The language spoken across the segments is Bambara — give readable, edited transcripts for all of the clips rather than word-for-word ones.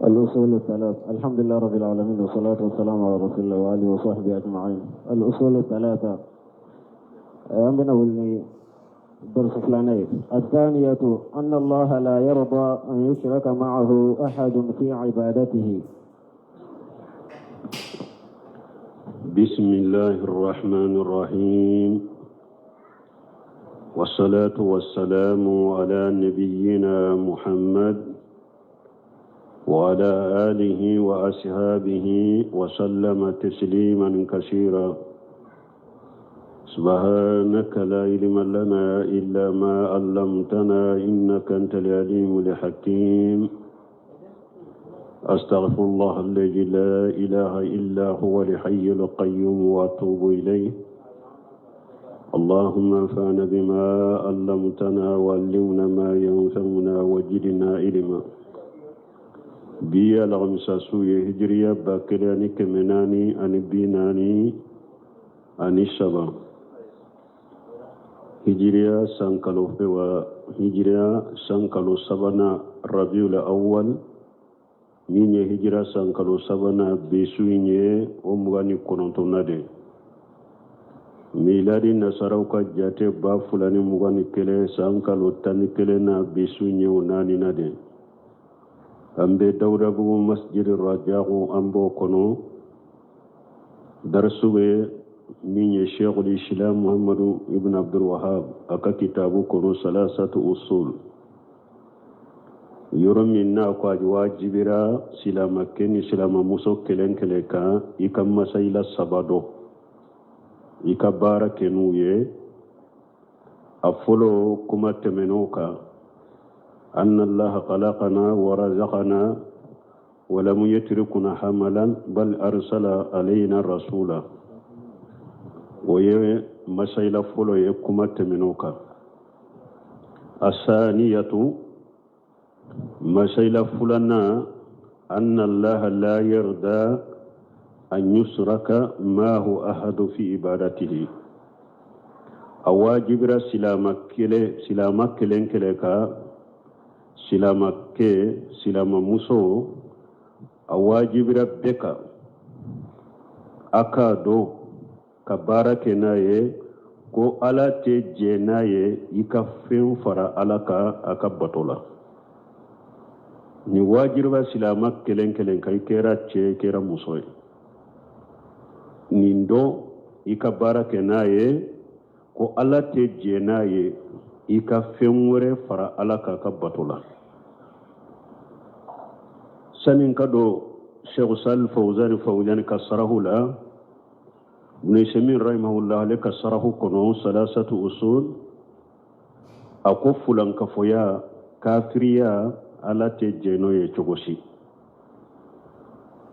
الأصول الثلاث. الحمد لله رب العالمين، والصلاة والسلام على رسول الله وآله وصحبه أجمعين. الأصول الثلاثة، an bɛna wuli ni درس filanan ye. الثانية أن الله لا يرضى أن يشرك معه أحد في عبادته. بسم الله الرحمن الرحيم، والصلاة والسلام على نبينا محمد وعلى آله وأصحابه وسلم تسليما كثيرا. سبحانك لا علم لنا إلا ما علمتنا إنك أنت العليم الحكيم. أستغفر الله الذي لا إله إلا هو الحي القيوم وأتوب إليه. اللهم انفعنا بما علمتنا وعلمنا ما ينفعنا وزدنا علما. Bi ye alamisa su ye, hijiriya 1443, hijiriya san kalo wa hijiriya san kalo sabanan rabiul awwal, min ye hijira san kalo sabanan bi su in ye o 29nan de miladi. Nasaraw ka jate 2021 san kalo 11 na, bi su in ye o naaninan de. An bɛ Dawudabugu Masjid Rajahu, an b'o kɔnɔ. Darisu bɛ min ye Sheikhul Islam Muhammadu ibn Abdul Wahab a ka kitabu kɔnɔ, Salasatu Usul, yɔrɔ min n'a ko a wajibira silamakɛ ni silamamuso kelen kelen kan, i ka masayila saba dɔn, i ka baara kɛ n'u ye. A fɔlɔ, kuma tɛmɛn'o kan, anna allaha khalaqana wa razaqana wa lam yatrukuna hamalan bal arsala alayna rasula. O ye masayila fɔlɔ ye, kuma tɛmɛn'o kan. Asaniyatu, masayila filanan, anna allaha la yarda an yusraka maahu ahadu fi ibadatihi. A wajibira silama kelen, silama kelen kelen ka, silamakɛ, silamamuso, a wajibira bɛɛ kan a k'a dɔn ka baara kɛ n'a ye ko Ala tɛ jɛ n'a ye i ka fɛn fara Ala kan a ka bato la. Nin wajibiba silama kelen kelen kan, i kɛra cɛ, i kɛra muso ye, nin dɔn, i ka baara kɛ n'a ye ko Ala tɛ jɛ n'a ye i ka fɛn wɛrɛ fara Ala kan ka bato la. Sani n ka don Sheikh Sal Fawzani Fawzani ka sarahu la, Ibn Usaymin rahimahullah, ale ka sarahu kɔnɔ Salasatu Usul, a ko fulankafoya, kafiriya, Ala tɛ jɛ n'o ye cogo si.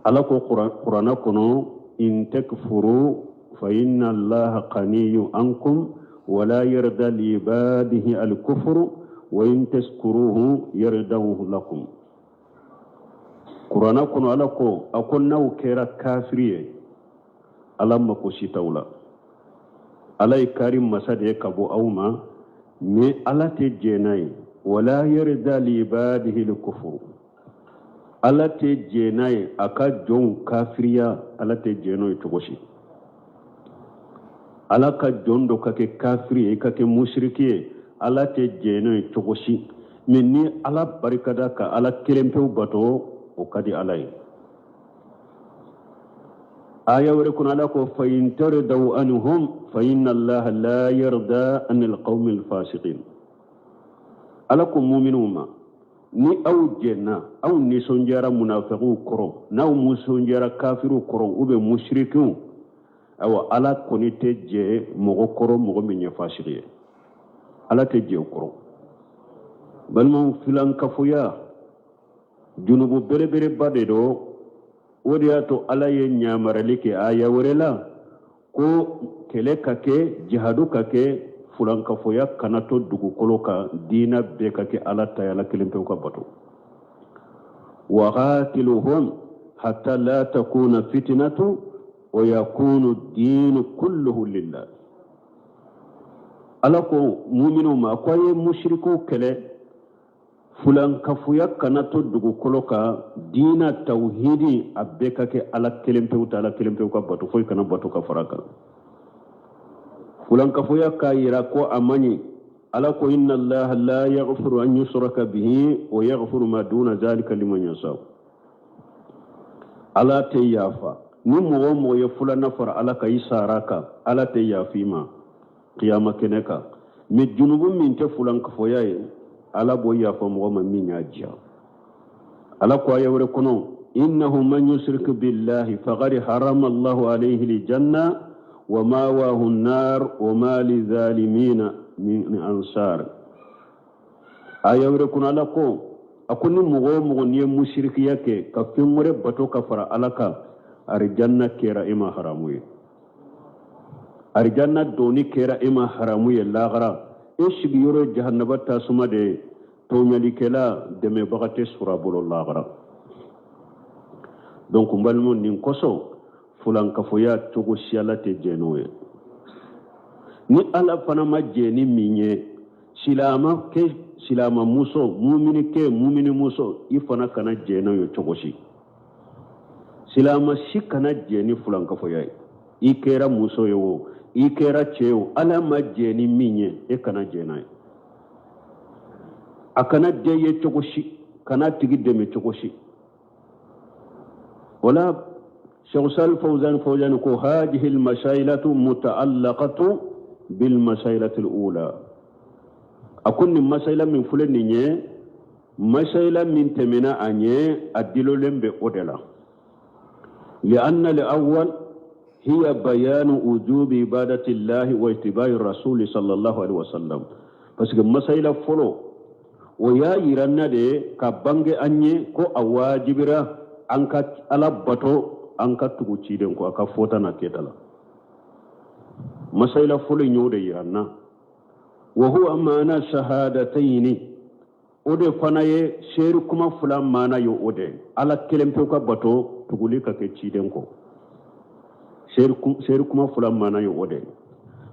Ala ko Kuranɛ kɔnɔ: in takfuru fa inna allaha qaniyun ankum wala yarda liibadihi alkufru wa in tashkuruhu yardahu lakum. Kuranɛ kɔnɔ, Ala ko, a ko n'aw kɛra kafiri ye, Ala mako si t'aw la. Ala ye kari masa de ye ka bɔ aw ma, mais Ala tɛ jɛ n'a ye. Wala yarda liibadihi alkufru, Ala tɛ jɛ n'a ye a ka jɔnw kafiriya, Ala tɛ jɛ n'o ye cogo si. Ala ka jɔn dɔ ka kɛ kafiri ye, ka kɛ musiriki ye, Ala tɛ jɛ n'o ye cogo si. Mais ni Ala barikada ka Ala kelen pewu bato, o ka di Ala ye. Aya wɛrɛ kɔnɔ, Ala ko: fa in tardaw anhum fa inna allaha la yarda anil qawmi alfasiqin. Ala ko muminuw ma, ni aw jɛnna, aw nisɔndiyara munafiqiw kɔrɔ, n'aw nisɔndiyara kafiriw kɔrɔ ou bien musirikiw, ayiwa, Ala kɔni tɛ jɛ mɔgɔ kɔrɔ, mɔgɔ min ye fasigi ye, Ala tɛ jɛ o kɔrɔ. Balimaw, filankafoya junubu belebeleba de don. O de y'a to Ala ye ɲamarali kɛ aya wɛrɛ la ko kɛlɛ ka kɛ, jihadu ka kɛ, fulankafoya kana to dugukolo kan, diina bɛɛ ka kɛ Ala ta ye, Ala kelen pewu ka bato. Wa qatiluhum hatta la takuna fitnatu wa yakunu diinu kulluhu lillah. Ala ko muminuw ma ko a ye musirikuw kɛlɛ. Fulankafoya kana to dugukolo kan. Diina tawhidi, a bɛɛ ka kɛ Ala kelen pewu ta, Ala kelen pewu ka bato, foyi kana bato ka fara kan. Fulankafoya k'a yira ko a man ɲi. Ala ko: inna Allaha la yaghfiru an yushraka bihi wa yaghfiru ma duna zalika liman yasha. Ala tɛ yafa ni mɔgɔ o mɔgɔ ye fulanna fara Ala kan, i sara kan, Ala tɛ yafa i ma kiyama kɛnɛ kan. Mais junubu min tɛ fulankafoya ye, Ala b'o yafa mɔgɔ ma min y'a diya. Ala ko aya wɛrɛ kɔnɔ: innahu man yushrik billahi faqad harama Allahu alayhi aljanna wa mawahu an-nar wa ma lizalimina min ansar. Aya wɛrɛ kɔnɔ, Ala ko, a ko ni mɔgɔ o mɔgɔ n'i ye musirikiya kɛ ka fɛn wɛrɛ bato ka fara Ala kan, arijanna kɛra e ma haramu ye, arijanna donni kɛra e ma haramu ye. Lahara, e sigiyɔrɔ ye jahannaba tasuma de ye. Tɔɲalikɛla dɛmɛbaga tɛ sɔrɔ a bolo lahara. Donc n balimaw, nin kosɔn fulankafoya cogo si Ala tɛ jɛn n'o ye. Ni Ala fana ma jɛn ni min ye, silama kɛ, silama muso, mumini kɛ, mumini muso, i fana kana jɛn n'o ye cogo si. Silama si kana jɛn ni fulankafoya ye. I kɛra muso ye o, i kɛra cɛ ye o, Ala ma jɛn ni min ye, e kana jɛn n'a ye. A kana diya i ye cogo si, kana tigi dɛmɛ cogo si. Wala Sheikh Salih Fawzan Fawzan ko: hadihi almasailatu mutaallaqatu bil masailati alula. A ko nin masaila min filɛ nin ye, masaila min tɛmɛna a ɲɛ, a dilolen bɛ o de la. lianna al-awwal hiya bayanu wujubi ibadati llahi wa ittiba'i rasuli sallallahu alaihi wasallam, parce que masaila fɔlɔ, o y'a yira na de ka bange an ye ko a wajibira an ka Ala bato, an ka tugu ciden ko a ka fɔta n'a kɛta la. Masaila fɔlɔ in y'o de yira na. Wa huwa maana shahadataini, o de fana ye seeri kuma fila maana ye, o de Ala kelen pewu ka bato, tuguli ka kɛ ciden kɔ. Seeri kuma fila maana ye o de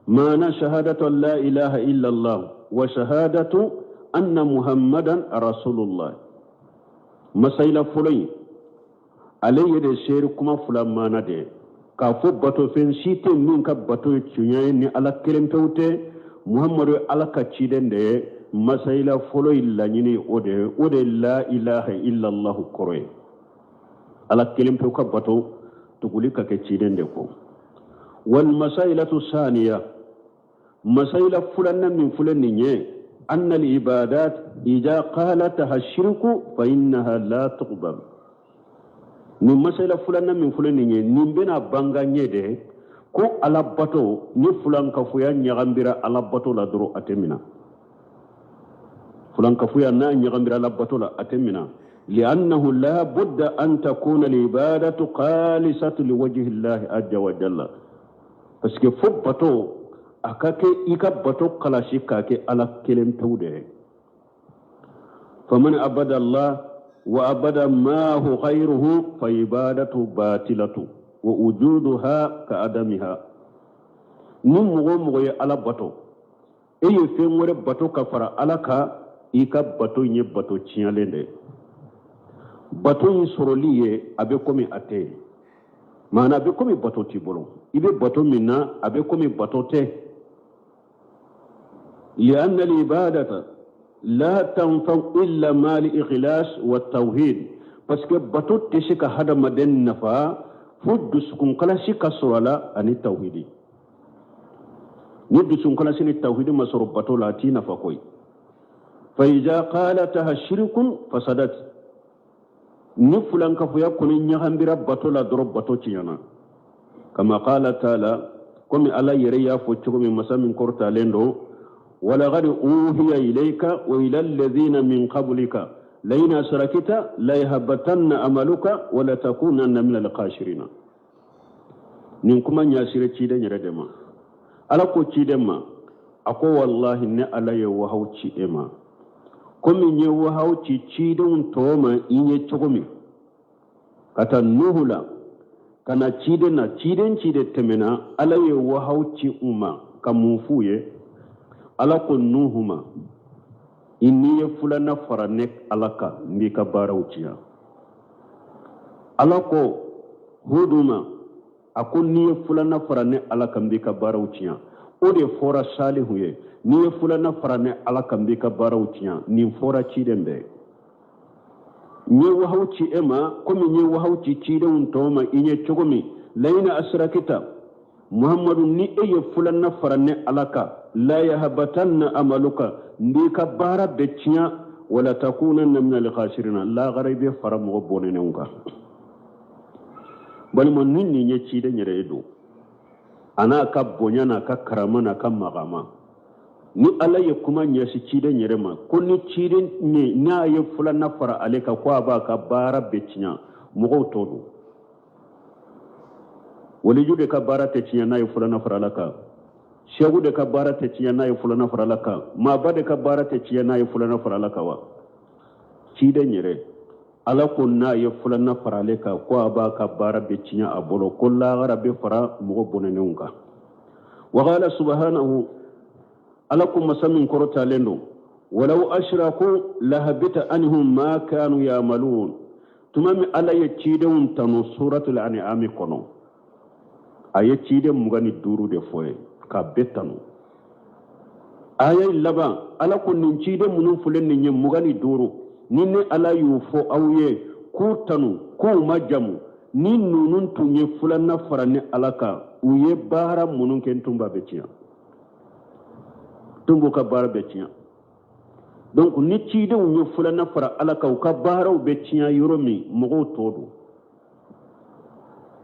maana: shahadatu an la ilaha illallah wa shahadatu anna Muhammadan rasulullah. Masayila fɔlɔ in, ale ye de seeri kuma fila maana de ye, k'a fɔ batofɛn si tɛ min ka bato ye tiɲɛ ye ni Ala kelen pewu tɛ, Muhammadu ye Ala ka ciden de ye. Masayila fɔlɔ ye laɲini o de ye, o de ye la ilaha illallah kɔrɔ ye: Ala kelen pewu ka bato, tuguli ka kɛ ciden de kɔ. Wal masailatu saniya, masayila filanan min filɛ nin ye: anna al ibadat ida qalataha shirku fa innaha la tuqbal. Nin masayila filanan min filɛ nin ye, nin bɛna banga ɲɛ de ko Ala bato, ni fulankafoya ɲagambira Ala bato la dɔrɔn, a tɛ mina. Fulankafoya n'a ɲagambira Ala bato la, a tɛ mina. liannahu la budda an takuna l'ibadatu khalisatu liwajhi llahi azza wa jalla, parce que fo bato a ka kɛ, i ka bato kalasi k'a kɛ Ala kelen pewu de ye. faman abada Allah wa abada maahu ghayruhu fa ibadatu batilatu wa wujuduha ka adamiha. Ni mɔgɔ o mɔgɔ ye Ala bato, e ye fɛn wɛrɛ bato ka fara Ala kan, i ka bato in ye bato tiɲɛlen de ye. Bato in sɔrɔli ye, a bɛ komi a tɛ yen. Maana a bɛ komi bato t'i bolo, i bɛ bato min na, a bɛ komi bato tɛ. lianna al-ibadata la tanfa'u illa ma al-ikhlas wa tawhid, parce que bato tɛ se ka hadamaden nafa fo dusukun kalasi ka sɔrɔ a la ani tawhidi. Ni dusukun kalasi ni tawhidi ma sɔrɔ bato la, a t'i nafa koyi. fa iza qalataha shirkun fasadat. Ni fulankafoya kɔni ɲagambira bato la dɔrɔn, bato tiɲɛna. kama qala taala, komi Ala yɛrɛ y'a fɔ cogo min, masa min kɔrɔtalen don: walaqad uhiya ilayka wa ila alladhina min qablika lain asrakita la yahbatanna amaluka wa la takunanna min alkhasirina. Nin kuma ɲasire ciden yɛrɛ de ma. Ala ko ciden ma, a ko: wallahi, ne Ala ye wahaw ci e ma komi n ye wahaw ci cidenw tɔw ma i ye cogo min, ka taa Nuhu la ka na ciden na. Ciden ciden tɛmɛna, Ala ye wahaw ci u ma ka mun f'u ye? Ala ko Nuhu ma I n'i ye filanan fara ne Ala kan, n b'i ka baaraw tiɲɛ. Ala ko Hudu ma, a ko n'i ye filanan fara ne Ala kan, n b'i ka baaraw tiɲɛ. O de fɔra Salihu ye, n'i ye filanan fara ne Ala kan, n b'i ka baaraw tiɲɛ. Nin fɔra ciden bɛɛ. N ye wahaw ci e ma komi n ye wahaw ci cidenw tɔw ma i ɲɛ cogo min. Layina asirakita Muhammadu, ni e ye filanan fara ne Ala kan, la yahbatanna amaluka, n b'i ka baara bɛɛ tiɲɛ, wala takunanna minal khasirina, lagara i bɛ fara mɔgɔ bɔnɛnenw kan. Balima, ni nin ye ciden yɛrɛ ye don, a n'a ka bonya n'a ka karama n'a ka magama, ni Ala ye kuma ɲɛsin ciden yɛrɛ ma ko ni ciden ni n'a ye filanan fara ale kan ko a b'a ka baara bɛɛ tiɲɛ, mɔgɔw tɔ don. Waliju de ka baara tɛ tiɲɛ n'a ye filanan fara Ala kan, seku de ka baara tɛ tiɲɛ n'a ye filanan fara Ala kan, maaba de ka baara tɛ tiɲɛ n'a ye filanan fara Ala kan wa? Ciden yɛrɛ, Ala ko n'a ye filanan fara ale kan ko a b'a ka baara bɛɛ tiɲɛ a bolo, ko lahara bɛ fara mɔgɔ bɔnɛnenw kan. Wa qala subhanahu, Ala ko masa min kɔrɔtalen don, walaw ashraku lahabita anhum ma kanu yamalun. Tuma min Ala ye cidenw tanu suratul an'ami kɔnɔ, a ye ciden 25 de fɔ ye k'a bɛɛ tanu. Aya in laban, Ala ko nin ciden minnu filɛ nin ye 25, ni ne Ala y'u fɔ aw ye k'u tanu k'u majamu, ni ninnu tun ye filanan fara ne Ala kan, u ye baara minnu kɛ, n tun b'a bɛɛ tiɲɛ, tun b'u ka baara bɛɛ tiɲɛ. Donc ni cidenw ye filanan fara Ala kan, u ka baaraw bɛ tiɲɛ yɔrɔ min, mɔgɔw tɔ don.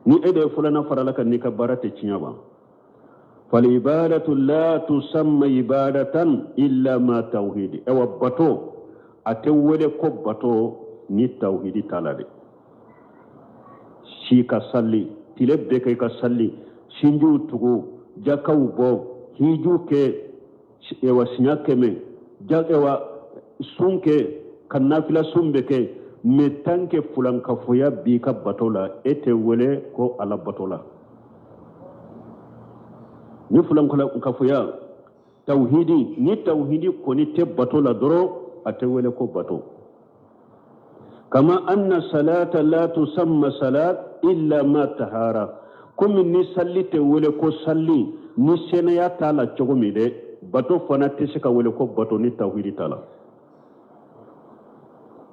Ni e de ye filanan fara Ala kan, n'i ka baara tɛ tiɲɛ wa? Falibadatu la tusamma ibadatan illa ma tawhidi. Ayiwa, bato a tɛ wele ko bato ni tawhidi t'a la dɛ. Si ka sali tile bɛɛ kɛ, i ka sali, sinjiw tugu, jakaw bɔ, hijiw kɛ, ewa siɲɛ 100, ja ewa sun kɛ, ka nafila sun bɛɛ kɛ, mais tant que fulankafoya b'i ka bato la, e tɛ wele ko Ala bato la. Ni fulankafoya tawhidi, ni tawhidi kɔni tɛ bato la dɔrɔn, a tɛ wele ko bato. Kama anna salata la tusamma salat illa ma tahara, komi ni salli tɛ wele ko salli ni sɛnɛya t'a la cogo min dɛ, bato fana tɛ se ka wele ko bato ni tawhidi t'a la.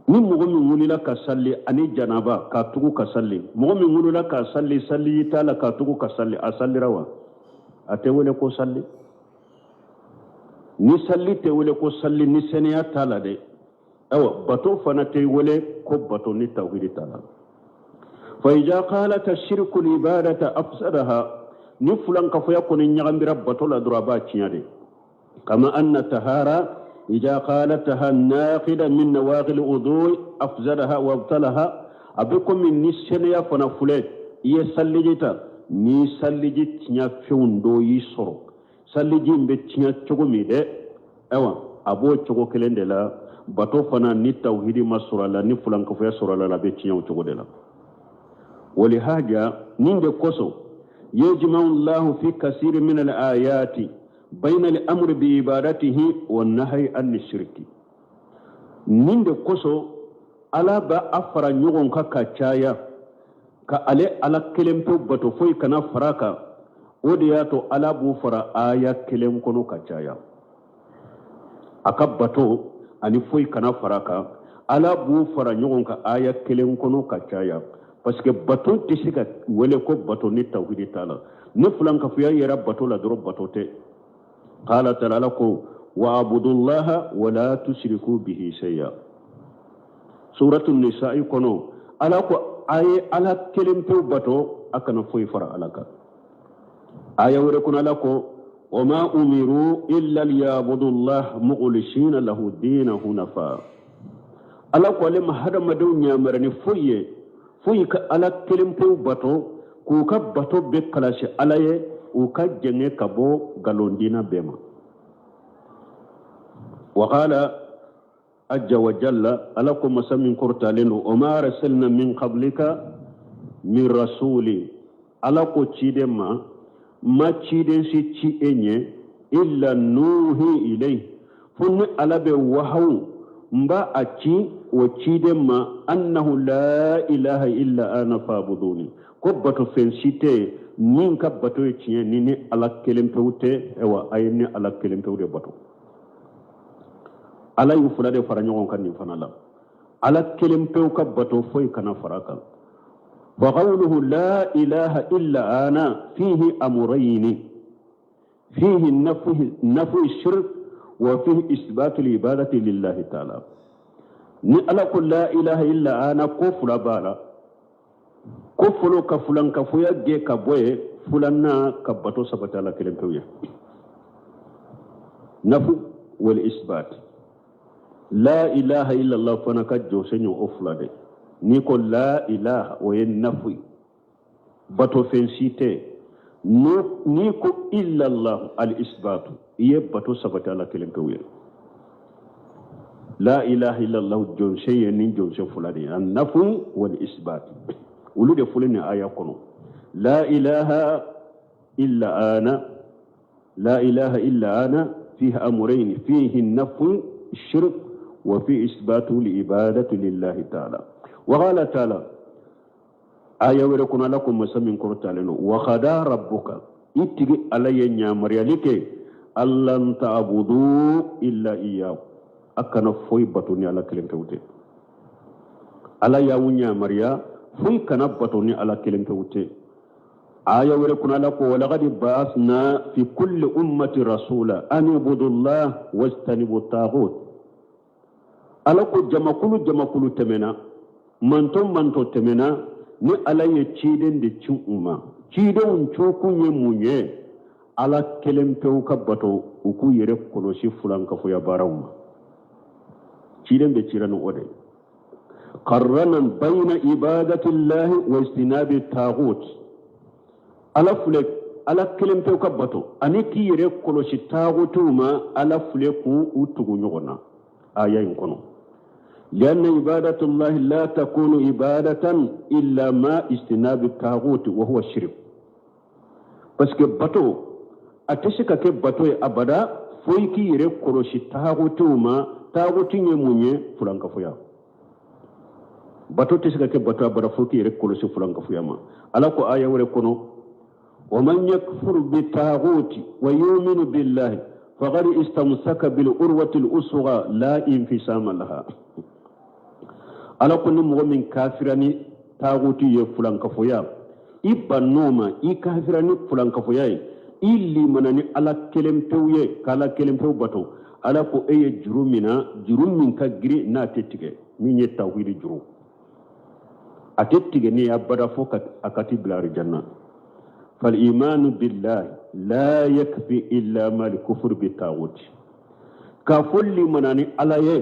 Ni mɔgɔ min wulila ka salli ani janaba k'a tugu ka salli, mɔgɔ min wulila ka salli salli t'a la k'a tugu ka salli, a sallira wa? A tɛ wele ko salli. Ni salli tɛ wele ko salli ni sɛnɛya t'a la dɛ, awa bato fana tɛ wele ko bato ni tawhidi t'a la. Fa iza khalata shirku ibadata afsadaha, ni fulankafoya kɔni ɲagambira bato la dɔrɔn, a b'a tiɲɛ de. Kama anna tahara iza khalataha naqida min nawaqil wudu afsadaha wa abtalaha, a bɛ komi ni sɛnɛya fana filɛ, i ye salliji ta, ni salliji tiɲɛ fɛnw dɔ y'i sɔrɔ, salliji in bɛ tiɲɛ cogo min dɛ, ayiwa a b'o cogo kelen de la bato fana, ni tawhidi ma sɔrɔ a la, ni fulankafoya sɔrɔ a la, a bɛ tiɲɛ o cogo de la. Walihaja, nin de kosɔn, yajma'u Allahu fi kasiri min al-ayati bayna al-amri bi ibadatihi wa nahyi an shirki. Nin de kosɔn Ala b'a a fara ɲɔgɔn kan ka caya ka ale Ala kelen pe bato, foyi kana fara kan. O de y'a to Ala b'u fara aya kelen kɔnɔ ka caya, a ka bato ani foyi kana fara kan. Ala b'u fara ɲɔgɔn kan aya kelen kɔnɔ ka caya, parce que bato tɛ se ka wele ko bato ni tawhidi t'a la. Ni fulankafoya yɛrɛ bato la dɔrɔn, bato tɛ. Qala taala, Ala ko wa abudullaha wala tushriku bihi shay'a, suratu nisa'i kɔnɔ. Ala ko a ye Ala kelen pewu bato, a kana foyi fara Ala kan. Aya wɛrɛ kɔnɔ, Ala ko wa ma umiru illa liyabudullah mukhlisina lahu dina hunafa. Ala ko ale ma hadamadenw yamari ni foyi ye foyi ka Ala kelen pewu bato, k'u ka bato bɛɛ kalasi Ala ye, u ka jɛngɛ ka bɔ nkalon diina bɛɛ ma. Wa qala ajja wa jalla, Ala ko masa min kɔrɔtalen don, wa ma arsalna min qablika min rasuli, Ala ko ciden ma, ma ciden si ci e ɲɛ, illa nuhi ilayhi, Fo ne Ala bɛ wahawu n b'a a ci o ciden ma annahu la ilaha illa ana fa'buduni ko batofɛn si tɛ yen min ka bato ye tiɲɛ ni ne Ala kelen pewu tɛ ayiwa a ye ne Ala kelen pewu de bato Ala y'u fila de fara ɲɔgɔn kan nin fana la Ala kelen pewu ka bato foyi kana fara a kan wa qawluhu la ilaha illa ana fihi amrayni fihi nafu shirk wa fihi isbatu ibadati lillahi ta'ala ni ala ko la ilaha illa ana ko fila b'a la ko fɔlɔ ka fulankafoya gɛn ka bɔ yen filanan ka bato sabati ala kelen pewu ye nafu wal isbat la ilaha illallah fana ka jɔsen ye o fila de n'i ko la ilaha o ye nafu ye batofɛn si tɛ n'i ko illallah al isbatu i ye bato sabati ala kelen pewu ye la ilaha illallah jɔnsen ye nin jɔnsen fila de ye an nafu wal isbat olu de fɔlen nin aya kɔnɔ la ilaha illa ana la ilaha illa ana fihi amrayn fihi nafu shirk wa fi isbatu li ibadati lillahi ta'ala wa qala ta'ala aya wɛrɛ kɔnɔ ala ko masa min kɔrɔtalen don wa qada rabbuka i tigi ala ye ɲamariyali kɛ alla ta'budu illa iyyahu a kana foyi bato ni ala kelen pewu tɛ ala y'aw ɲamariya foyi kana bato ni ala kelen pewu tɛ aya wɛrɛ kɔnɔ ala ko walaqad ba'athna fi kulli ummati rasula an ibudu llah wajtanibu taghut ala ko jamakulu jamakulu tɛmɛna mantɔn mantɔn tɛmɛna ni ala ye ciden de ci u ma cidenw cokun ye mun ye ala kelen pewu ka bato u k'u yɛrɛ kɔlɔsi fulankafoya baaraw ma ciden bɛɛ cira ni o de ye qarrana bayna ibadatillahi wa ijtinabi taghut ala filɛ ala kelen pewu ka bato ani k'i yɛrɛ kɔlɔsi taagutuw ma ala filɛ k'u tugu ɲɔgɔn na aya in kɔnɔ lianna ibadatullahi la takunu ibadatan illa ma ijtinabi taguti wa huwa shirk parce que bato a tɛ se ka kɛ bato ye abada fo i k'i yɛrɛ kɔlɔsi taagutuw ma taagutu ye mun ye fulankafoya bato tɛ se ka kɛ bato abada fo k'i yɛrɛ kɔlɔsi fulankafoya ma ala ko aya wɛrɛ kɔnɔ wa man yakfur bi taghuti wa yuminu billahi faqad istamsaka bil urwati al usgha la infisama laha ala ko ni mɔgɔ min kafira ni taguti ye fulankafoya i bann'o ma i kafira ni fulankafoya ye i limana ni ala kelen pewu ye k'ala kelen pewu bato ala ko e ye juru mina juru min ka girin n'a tɛ tigɛ min ye tawhidi juru a tɛ tigɛ ni abada fo a ka t'i bila arijanna fal imanu billahi la yakfi illa ma al kufur bi taguti k'a fɔ limana ni ala ye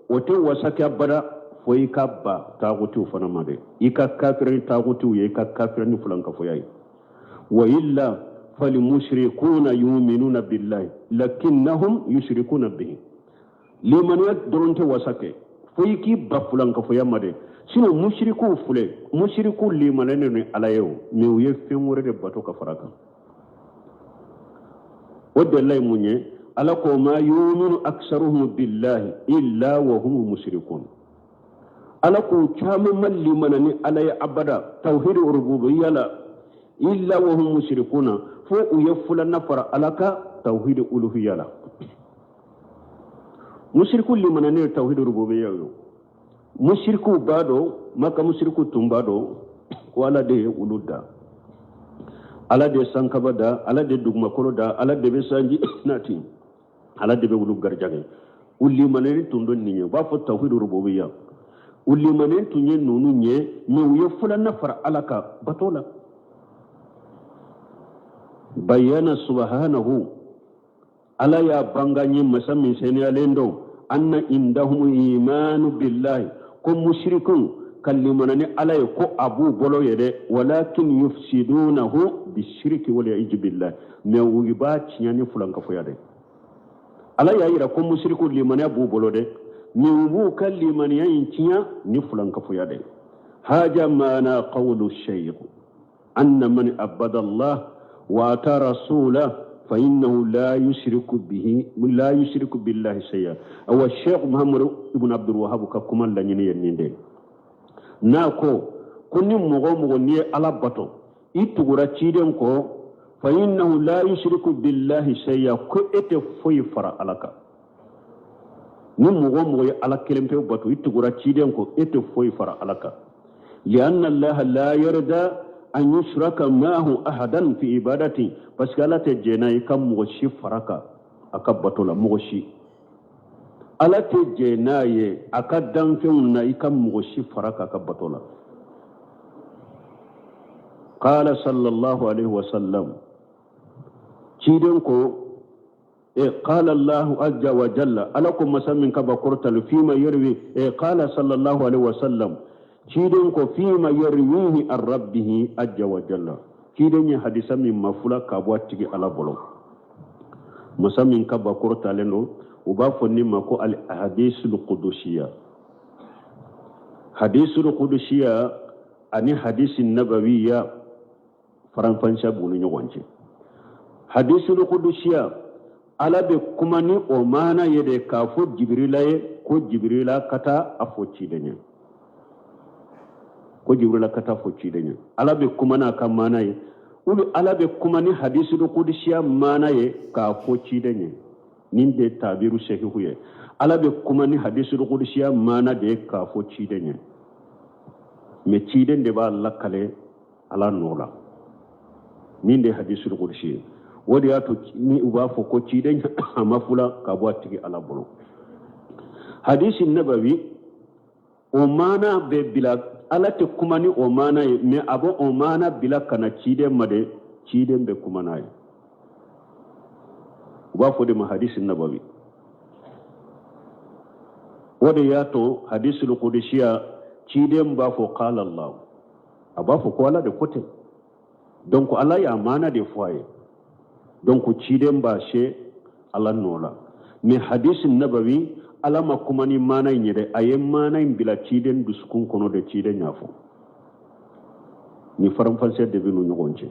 o tɛ wasa kɛ abada fo i ka ban tagutiw fana ma dɛ i ka kafira ni tagutiw ye i ka kafira ni fulankafoya ye wa illa falmushrikuna yuminuna billahi lakinnahum yushrikuna bihi limaniya dɔrɔn tɛ wasa kɛ fo i k'i ban fulankafoya ma dɛ sinon musirikuw filɛ musirikuw limaniyalen ni ala ye o mais u ye fɛn wɛrɛ de bato ka fara kan o delila ye mun ye ala ko ma yuminu aksaruhum billahi illa wa hum mushrikun ala k'u caman ma limana ni ala ye abada tawhid rububiyya la illa wa hum mushrikuna fo u ye filanan fara ala kan tawhid uluhiyya la musiriku limananen ye tawhid rububiyya ye musirikuw b'a dɔn maka musiriku tun b'a dɔn ko ala de ye olu da ala de ye sankaba da ala de ye dugumakolo da ala de bɛ sanji nati ala de bɛ olu garijɛgɛ u limaniyalen tun don nin ye u b'a fɔ tawhid rububiyya u limaniyalen tun ye ninnu ye mais u ye filanan fara ala kan bato la bayyana subhanahu ala y'a bang'an ye masa min seniyalen don anna indahum imanu billahi ko musirikunw ka limana ni ala ye ko a b'u bolo ye dɛ walakin yufsidunahu bisiriki wal iju billahi mais u b'a tiɲɛ ni fulankafoya dɛ ala y'a yira ko musiriku limaniya b'u bolo dɛ mais u b'u ka limaniya in tiɲɛ ni fulankafoya dɛ haja maana qawlu shaykh anna man abada allah wa ata rasula fa innahu la yushriku bihi la yushriku billahi shay'a. Awa, Sheikh Muhammad ibn Abdul Wahhab ka kuma laɲini ye nin de ye. N'a ko ko ni mɔgɔ o mɔgɔ n'i ye Ala bato, i tugura ciden kɔ, fa innahu la yushriku billahi shay'a, ko e tɛ foyi fara Ala kan. Ni mɔgɔ o mɔgɔ ye Ala kelen pe bato, i tugura ciden kɔ, e tɛ foyi fara Ala kan. Lianna allaha la yarda an yushraka maahu ahadan fi ibadati, parce que Ala tɛ jɛn n'a ye i ka mɔgɔ si fara kan a ka bato la. Mɔgɔ si, Ala tɛ jɛn n'a ye a ka danfɛnw na i ka mɔgɔ si fara kan a ka bato la. Qala sallallahu alaihi wasallam, ciden ko e qala Allahu azza wa jalla, Ala ko masa min ka ba kɔrɔtali, fima yarwi e qala sallallahu alaihi wasallam, ciden ko fima yarwihi an rabbihi azza wa jalla, ciden ye hadisa min mafula ka bɔ a tigi Ala bolo, masa min ka ba kɔrɔtalen don. U b'a fɔ nin ma ko al hadisul qudusiya. Hadisul qudusiya ani hadisi nabawiya, faranfasiya b'u ni ɲɔgɔn cɛ. Hadisul qudusiya, Ala bɛ kuma ni o maana ye de k'a fɔ Jibirila ye ko Jibirila ka taa a fɔ ciden ye, ko Jibirila ka taa fɔ ciden ye. Ala bɛ kuma n'a ka maana ye, ou bien Ala bɛ kuma ni hadisul qudusiya maana ye k'a fɔ ciden ye. Nin de tabiru sahihu ye. Ala bɛ kuma ni hadisul qudusiya maana de ye k'a fɔ ciden ye, mais ciden de b'a lakale Ala nɔ la. Nin de ye hadisul qudusi ye. O de y'a to ni u b'a fɔ ko ciden a ma fula ka bɔ a tigi Ala bolo. Hadisi nabawi, o maana bɛ bila, Ala tɛ kuma ni o maana ye, mais a bɛ o maana bila ka na ciden ma de, ciden bɛ kuma n'a ye. U b'a fɔ de ma hadisi nabawi. O de y'a to hadisul qudusiya, ciden b'a fɔ qala Allah, a b'a fɔ ko Ala de ko ten. Donc Ala y'a maana de fɔ a ye, donc ciden b'a se Ala nɔ la. Mais hadisi nabawi, Ala ma kuma ni maana in ye dɛ, a ye maana in bila ciden dusukun kɔnɔ de, ciden y'a fɔ. Ni faranfasiya de bɛ n'u ɲɔgɔn cɛ.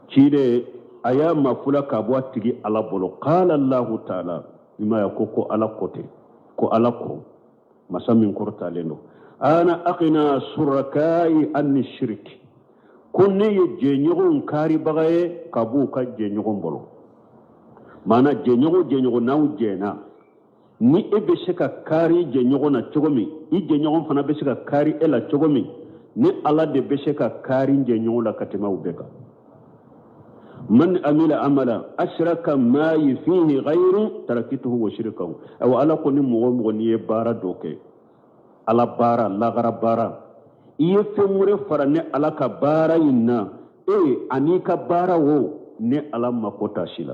Ciden a y'a mafula ka bɔ a tigi Ala bolo, qala Allahu taala, i m'a ye ko Ala ko ten, ko Ala ko masa min kɔrɔtalen don, ana aghna suraka'i anni shirk, ko ne ye jɛɲɔgɔnw kaaribaga ye ka b'u ka jɛɲɔgɔn bolo. Maana jɛɲɔgɔn jɛɲɔgɔn n'aw jɛna, ni e bɛ se ka kaari jɛɲɔgɔn na cogo min, i jɛɲɔgɔn fana bɛ se ka kaari e la cogo min, ni Ala de bɛ se ka kaari jɛɲɔgɔn la ka tɛmɛ aw bɛɛ kan. Man amila amala ashraka ma'i fihi ghayri tarakituhu wa shirkahu. Awa, Ala ko ni mɔgɔ o mɔgɔ n'i ye baara dɔ kɛ, Ala baara, lagara baara, i ye fɛn wɛrɛ fara ne Ala ka baara in na, e an'i ka baara o, ne Ala mako t'a si la.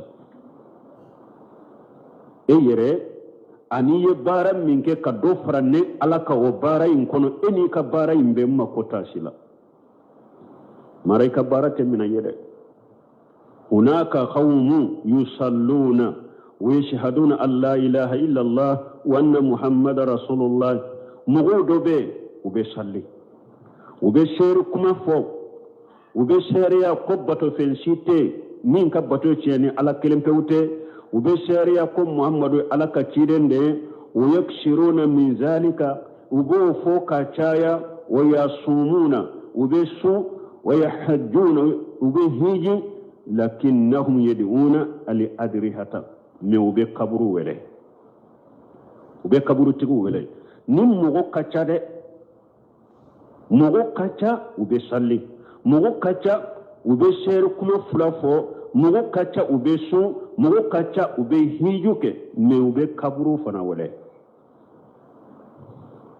E yɛrɛ ani ye baara min kɛ ka dɔ fara ne Ala ka o baara in kɔnɔ, e n'i ka baara in bɛɛ, n mako t'a si la. Mara i ka baara tɛ minɛ ye dɛ. Hunaka qawmu yusalluna wa yashhaduna an la ilaha illallah wa anna muhammada rasulullah. Mɔgɔw dɔ bɛ, u bɛ sali, u bɛ seere kuma fɔ, u bɛ seereya ko batofɛn si tɛ min ka bato tiɲɛ ni Ala kelen pewu tɛ, u bɛ seereya ko Muhammadu Ala ka ciden de ye. Wa yaksiruna min zalika, u b'o fɔ ka caya. Wa yasumuna, u bɛ sun. Wa yahajjuna, u bɛ hiji. Lakinnahum yad'una al adrihata, mais u bɛ kaburu wele, u bɛ kaburutigiw wele. Ni mɔgɔ ka ca dɛ, mɔgɔ ka ca, u bɛ sali, mɔgɔ ka ca, u bɛ seere kuma fila fɔ, mɔgɔ ka ca, u bɛ sun, mɔgɔ ka ca, u bɛ hiju kɛ, mais u bɛ kaburu fana wele.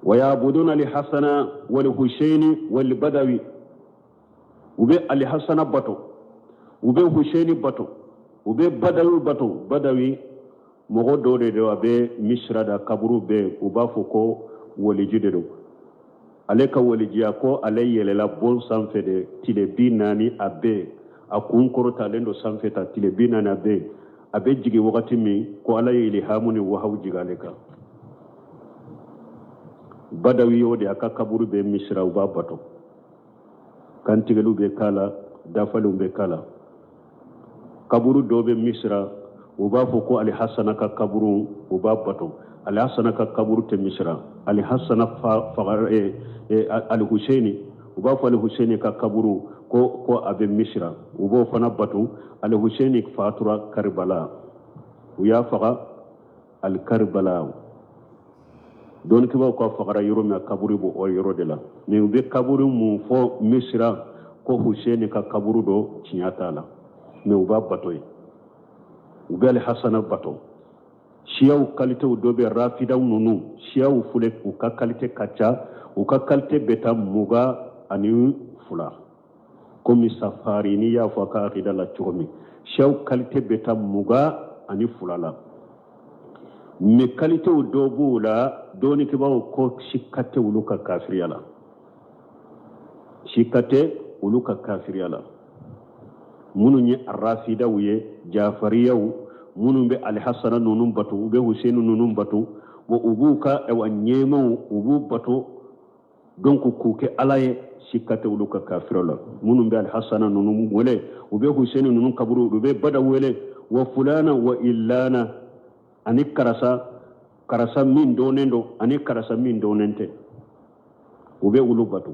Wa yabuduna alhasana walhusaini walbadawi, u bɛ Alihasana bato, u bɛ Husaini bato, u bɛ Badawi bato. Badawi mɔgɔ dɔw de don, a bɛ Misira da, kaburu bɛ, u b'a fɔ ko waliji de don. Ale ka walijiya ko ale yɛlɛla bon sanfɛ de tile 40, a bɛ a kun kɔrɔtalen don sanfɛ ta tile 40, a bɛ jigin wagati min ko Ala ye ilihamu ni wahawu jigin ale kan. Badawi y'o de, a ka kaburu bɛ Misira, u b'a bato, kantigɛliw bɛ k'a la, dafaliw bɛ k'a la. Kaburu dɔ bɛ Misira, u b'a fɔ ko Alihasana ka kaburu, u b'a bato. Alihasana ka kaburu tɛ Misira. Alihasana faga Alihuseni, u b'a fɔ Alihuseni ka kaburu ko a bɛ Misira, u b'o fana bato. Alihuseni fatura Karibala, u y'a faga Alikaribala. Dɔnnikɛbaaw k'a fagara yɔrɔ min, a kaburu b'o o yɔrɔ de la. Mais u bɛ kaburu mun fɔ Misira ko Huseni ka kaburu don, tiɲɛ t'a la. Mais u b'a bato yen, u bɛ Alihasana bato. Siyaw kalitew dɔ bɛ, rafidaw ninnu, siyaw filɛ, u ka kalite ka ca, u ka kalite bɛ taa 22, komi safari n'i y'a fɔ a ka akida la cogo min. Siyaw kalite bɛ taa 22 la, mais kalitew dɔ b'u la, dɔnnikɛbaaw ko sikka tɛ olu ka kafiriya la, sikka tɛ olu ka kafiriya la. Minnu ye rafidaw ye, jafariyaw, minnu bɛ alihasana ninnu bato, u bɛ huseni ninnu bato, bon, u b'u ka ayiwa ɲɛmaw, u b'u bato, donc k'u kɛ ala ye, sikka tɛ olu ka kafiriya la. Minnu bɛ alihasana ninnu wele, u bɛ huseni ninnu kaburu, u bɛ bada wele, wa fulana wa ilana, ani karasa, karasa min dɔnnen don, ani karasa min dɔnnen tɛ, u bɛ olu bato.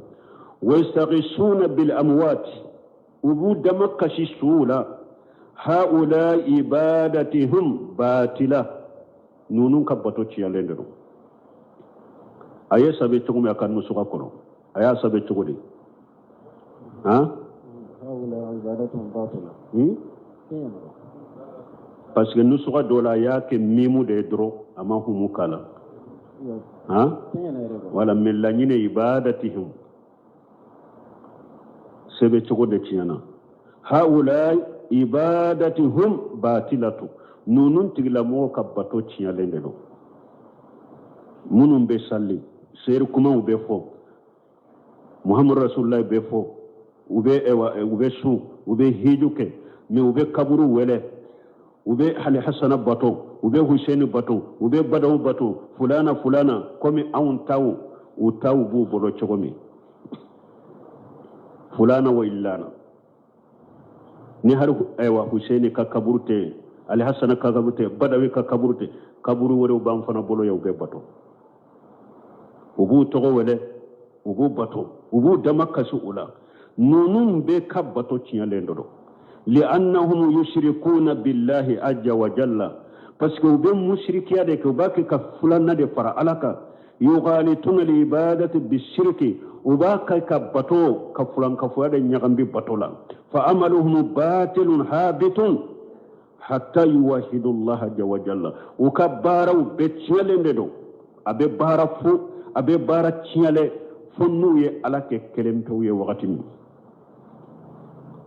Wayastagisuna bil amwat, u b'u dama kasi suw la. Haula ibadatihum batila, ninnu ka bato ciyalen de don. A ye sɛbɛn cogo min a ka nusuka kɔnɔ, a y'a sɛbɛn cogo di? Han, hmm? Parce que nusuka dɔ la, a y'a kɛ mimu de ye dɔrɔn, a ma humu k'a la. Han, wala mais laɲini ibadatihim sɛbɛn cogo de tiɲɛna. Haula ibadatihum batilatu, ninnu tigilamɔgɔw ka bato tiɲɛlen de don. Minnu bɛ sali, seeri kumaw bɛ fɔ, muhammadu rasululahi bɛ fɔ, u bɛ u bɛ sun, u bɛ hiju kɛ, mais u bɛ kaburu wele, u bɛ alihasana bato, u bɛ huseni bato, u bɛ badaw bato, fulana fulana, komi anw taw, u taw b'u bolo cogo min, fulana wa illana. Ni hari ayiwa huseni ka kaburu tɛ, alihasana ka kaburu tɛ, badawi ka kaburu tɛ, kaburu wɛrɛw b'an fana bolo yan, u bɛ bato, u b'u tɔgɔ wele, u b'u bato, u b'u dama kasi u la. Ninnu bɛɛ ka bato tiɲɛlen dɔ don. Li'annahum yushrikuna billahi azza wa jalla, parce que u bɛ musirikiya de kɛ, u b'a kɛ ka filanan de fara ala kan. Yughalituna al-ibadati bishirki, u b'a kɛ ka bato ka fulankafoya de ɲagami bato la. Fa amaluhum batilun habitun hatta yuwahidu Allah azza wa jalla, u ka baaraw bɛɛ tiɲɛlen de don, a bɛ baara fo, a bɛ baara tiɲɛlen fo n'u ye ala kɛ kelen pewu ye wagati min.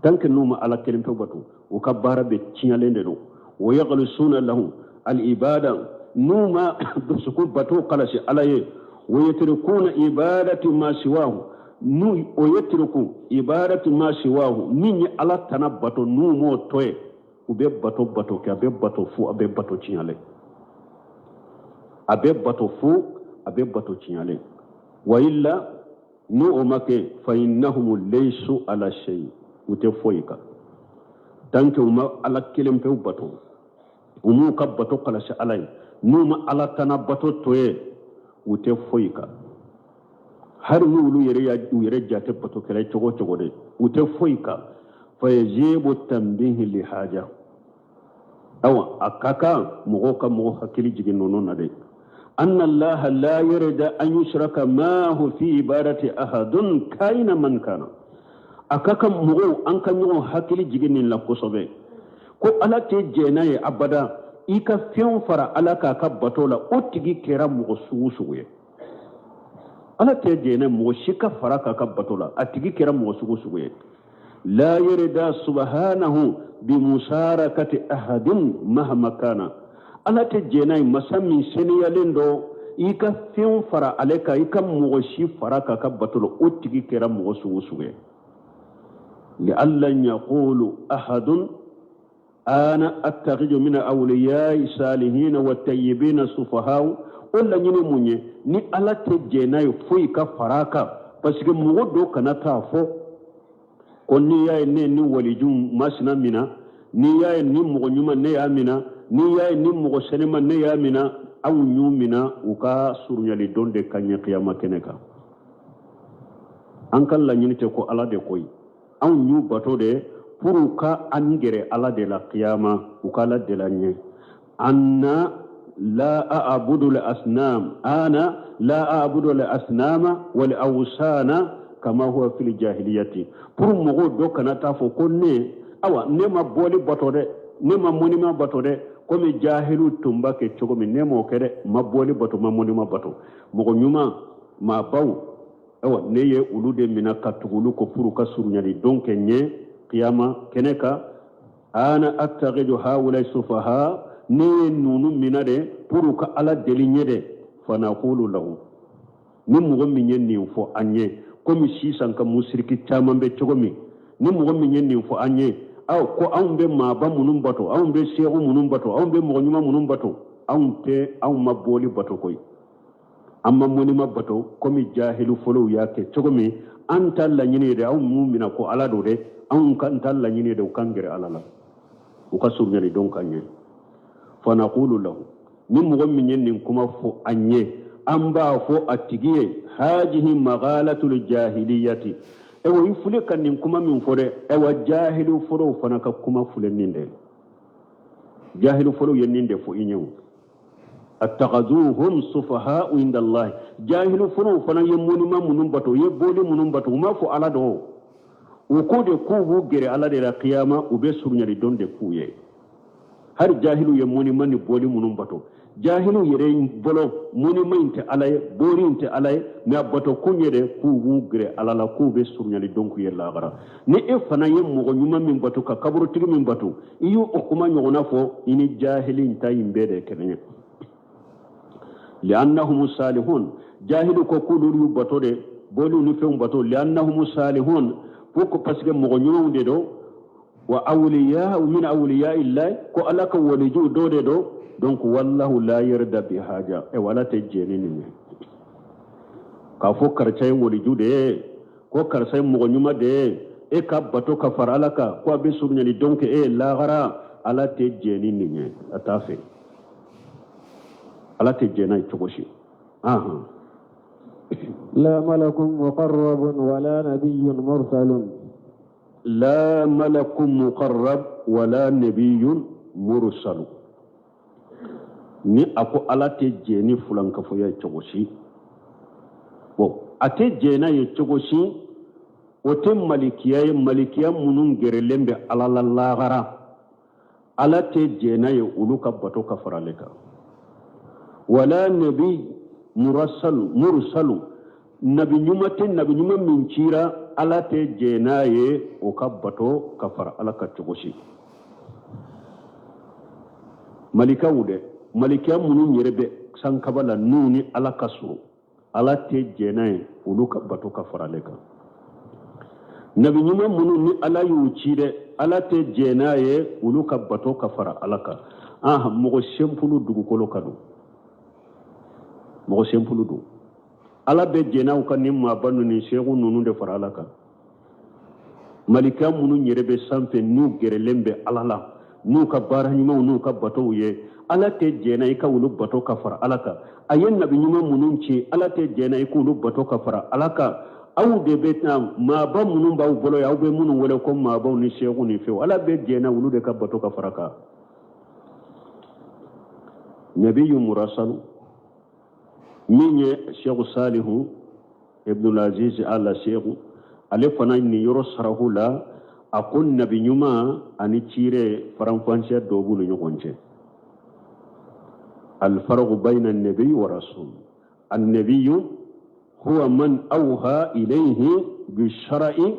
Tant que n'u ma ala kelen pewu bato, u ka baara bɛ tiɲɛlen de don. Wa yakhlisuna lahu al-ibada, n'u ma dusukun bato kalasi ala ye. Wa yatrukuna ibadati ma siwahu, n'u o yatruku ibadati ma siwahu, min ye ala tana bato, n'u m'o to ye, u bɛ bato bato kɛ, a bɛ bato fu, a bɛ bato tiɲɛlen, a bɛ bato fu, a bɛ bato tiɲɛlen. Wa illa, n'o o ma kɛ, fa innahum laysu ala shay, u tɛ foyi kan. Tant que u ma ala kelen pewu bato, u m'u ka bato kalasi ala ye, n'u ma ala tana bato to ye, u tɛ foyi kan. Hali n'olu yɛrɛ y'a u yɛrɛ jate batokɛla cogo o cogo de, u tɛ foyi kan. Fa yajibu tanbihi li haja, awa a ka kan mɔgɔw ka mɔgɔ hakili jigin ninnu na de. Anna allaha la yarda an yushraka maahu fi ibadati ahadun kaina man kana. A ka kan mɔgɔw an ka ɲɔgɔn hakili jigin nin la kosɛbɛ, ko ala tɛ jɛn n'a ye abada i ka fɛn fara ala k'a ka bato la, o tigi kɛra mɔgɔ sugu sugu ye. Ala tɛ jɛn n'a mɔgɔ si ka fara k'a ka bato la, a tigi kɛra mɔgɔ sugu sugu ye. La yarda subhanahu bi musarakati ahadin mahama kana, ala tɛ jɛn n'a ye masa min seniyalen don i ka fɛn fara ale kan, i ka mɔgɔ si fara k'a ka bato la, o tigi kɛra mɔgɔ sugu sugu ye. Li'alla yaqulu ahadun ana attakhidhu min awliyai salihina wa tayyibina sufahaw. O laɲini mun ye? Ni ala tɛ jɛn n'a ye foyi ka fara a kan, parce que mɔgɔ dɔ kana taa fɔ ko n'i y'a ye ne ni waliju masina min na, N'i y'a ye ni mɔgɔ ɲuman ne y'a mina, n'i y'a ye ni mɔgɔ sɛnɛma ne y'a mina, anw y'u mina u ka surunyali don de ka ɲɛ kiyama kɛnɛ kan. An ka laɲini tɛ ko Ala de koyi, anw y'u bato de pour u ka an gɛrɛ Ala de la kiyama, u ka Ala deli an ye. Anna la a'budu al asnam, ana la a'budu al asnama wal awsana kama huwa fil jahiliyati. Pour mɔgɔw dɔ kana taa fɔ ko ne, awa ne ma bɔli bato dɛ, ne ma monument bato dɛ, komi jahiliw tun b'a kɛ cogo min, ne m'o kɛ dɛ, ma bɔli bato, ma monument bato. Mɔgɔ ɲuman maabaw, awa ne ye olu de mina ka tugu olu kɔ pour ka surunyali don kɛ ɲɛ kiyama kɛnɛ kan. Ana attakidu haulai sufaha, ne ye nunu mina de pour ka Ala deli ɲɛ de. Fanakulu lahu, ni mɔgɔ min ye nin fɔ an ye, komi sisan ka musiriki caman bɛ cogo min, ni mɔgɔ min ye nin fɔ an ye, aw ko anw bɛ maaba minnu bato, anw bɛ seku minnu bato, anw bɛ mɔgɔ ɲuman minnu bato, anw tɛ, anw ma bɔli bato koyi, an ma monument bato komi jahili fɔlɔw y'a kɛ cogo min. An ta laɲini ye de, anw m'u minɛ ko Ala don dɛ, anw ka ta laɲini ye de u k'an gɛrɛ Ala la, u ka surunyali don k'an ɲɛ. Fanakulu lahu, ni mɔgɔ min ye nin kuma fɔ an ye, an b'a fɔ a tigi ye hajihi magalatul jahiliyati. Ewa i file ka nin kuma min fɔ dɛ, ewa jahili fɔlɔw fana ka kuma filɛ nin dɛ, jahili fɔlɔw ye nin de fɔ i ɲɛ o. Attakazuhum sufaha inda Allah, jahili fɔlɔw fana ye monument minnu bato, u ye boli minnu bato, u m'a fɔ Ala dɔn, u ko de k'u b'u gɛrɛ Ala de la kiyama, u bɛ surunyali don de k'u ye. Hali jahiliw ye monument ni boli minnu bato, jahiliw yɛrɛ bolo monument in tɛ Ala ye, boli in tɛ Ala ye, mais a bato kun ye de k'u b'u gɛrɛ Ala la, k'u bɛ surunyali don k'u ye lahara. Ni e fana ye mɔgɔ ɲuman min bato, ka kaburutigi min bato, i y'o kuma ɲɔgɔnna fɔ, i ni jahili in ta in bɛɛ de kelen ye. Li'annahum salihun, jahili ko k'olu y'u bato de, boliw ni fɛnw bato, li'annahum salihun, pour que parce que mɔgɔ ɲumanw de don, wa awliya min awliya illahi, ko Ala ka walijuw dɔ de don. Donc wallahu la yarda bi haja, e wala tɛ jɛn ni nin ye k'a fɔ karisa ye waliju de ye, ko karisa ye mɔgɔ ɲuman de ye, e ka bato ka fara Ala kan, ko a bɛ surunyali don kɛ e ye lahara. Ala tɛ jɛn ni nin ye, a t'a fɛ, Ala tɛ jɛn n'a ye cogo si. La malakun muqarrabun wala nabiyyun mursalun. La malakun muqarrab wala nabiyyun mursalu. Ni a ko Ala tɛ jɛn ni fulankafoya ye cogo si, bon a tɛ jɛn n'a ye cogo si, o tɛ malikiya ye, malikiya minnu gɛrɛlen bɛ Ala la lahara, Ala tɛ jɛn n'a ye olu ka bato ka fara ale kan. Wala nabi mursalu, mursalu nabi ɲuman tɛ, nabi ɲuman min cira, Ala tɛ jɛn n'a ye o ka bato ka fara Ala kan cogo si. Malikaw dɛ, malikiya minnu yɛrɛ bɛ sankaba la n'u ni Ala ka surun, Ala tɛ jɛn n'a ye olu ka bato ka fara ale kan. Nabi ɲuman minnu ni Ala y'u ci dɛ, Ala tɛ jɛn n'a ye olu ka bato ka fara Ala kan. Mɔgɔ senpulu dugukolo ka don, mɔgɔ senpulu don, Ala bɛ jɛn n'aw ka nin maaba ninnu ni seku ninnu de fara Ala kan. Malika minnu yɛrɛ bɛ sanfɛ n'u gɛrɛlen bɛ Ala la, n'u ka baara ɲumanw n'u ka batow ye, Ala tɛ jɛn n'a i ka olu bato ka fara Ala kan. A ye nabi ɲuman minnu ci, Ala tɛ jɛn n'a i k'olu bato ka fara Ala kan. Aw de bɛ taa maaba minnu b'aw bolo ye, aw bɛ minnu wele ko maabaw ni seku ni fɛnw, Ala bɛ jɛn n'a olu de ka bato ka fara kan. Nabiyu murasalu min ye Seku Salihu Ibnul Aziz Ala Seku, ale fana nin yɔrɔ sarahu la, a ko nabi ɲuman ani cire faranfasiya dɔ b'u ni ɲɔgɔn cɛ. Alfarqu bayna nabi wa rasul. Annabiyu huwa man awha ilayhi bishar'i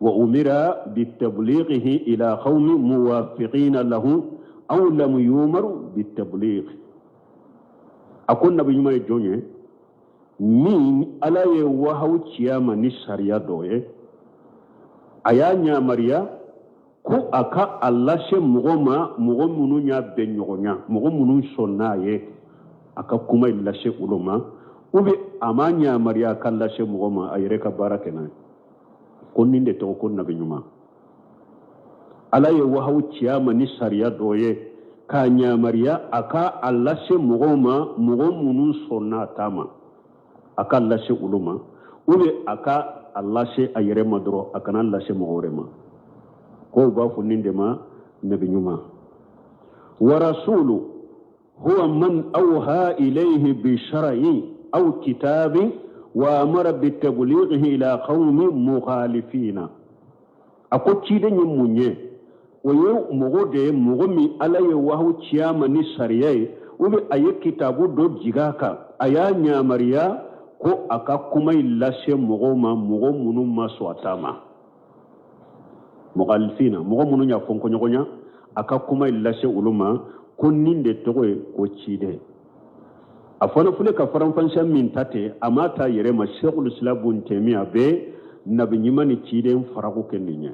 wa umira bitablighihi ila qawmi muwafiqina lahu aw lam yumaru bitabligh. A ko nabi ɲuman ye jɔn ye? Min Ala ye wahawu ci a ma ni sariya dɔ ye, a y'a yamaruya ko a ka a lase mɔgɔ ma, mɔgɔ minnu y'a bɛn ɲɔgɔnya, mɔgɔ minnu sɔnna a ye, a ka kuma in lase olu ma, ou bien a m'a yamaruya a ka lase mɔgɔ ma, a yɛrɛ ka baara kɛ n'a ye. Ko nin de tɔgɔ ko nabi ɲuman. Ala ye wahawu ci a ma ni sariya dɔ ye k'a ɲamariya a ka a lase mɔgɔw ma, mɔgɔ minnu sɔnna a ta ma, a k'a lase olu ma, ou bien a ka a lase a yɛrɛ ma dɔrɔn, a kana lase mɔgɔ wɛrɛ ma. Ko u b'a fɔ nin de ma nabi ɲuman. Wa rasulu huwa man awha ilayhi bi shar'in aw kitabin wa amara bi tablighihi ila qaumin mukhalifina. A ko ciden ye mun ye? O ye mɔgɔ de ye, mɔgɔ min Ala ye wahawu ci a ma ni sariya ye, ou bien a ye kitabu dɔ jigin a kan, a y'a ɲamariya ko a ka kuma in lase mɔgɔw ma, mɔgɔ minnu ma sɔn a ta ma. Mukhalifina, mɔgɔ minnu y'a fɔnkɔɲɔgɔnya, a ka kuma in lase olu ma, ko nin de tɔgɔ ye ko ciden. A fana filɛ ka faranfasiya min ta ten, a m'a ta yɛrɛ ma. Sɛkul Islam Bun Tɛmiya bɛ nabi ɲuman ni ciden faraku kɛ nin ye.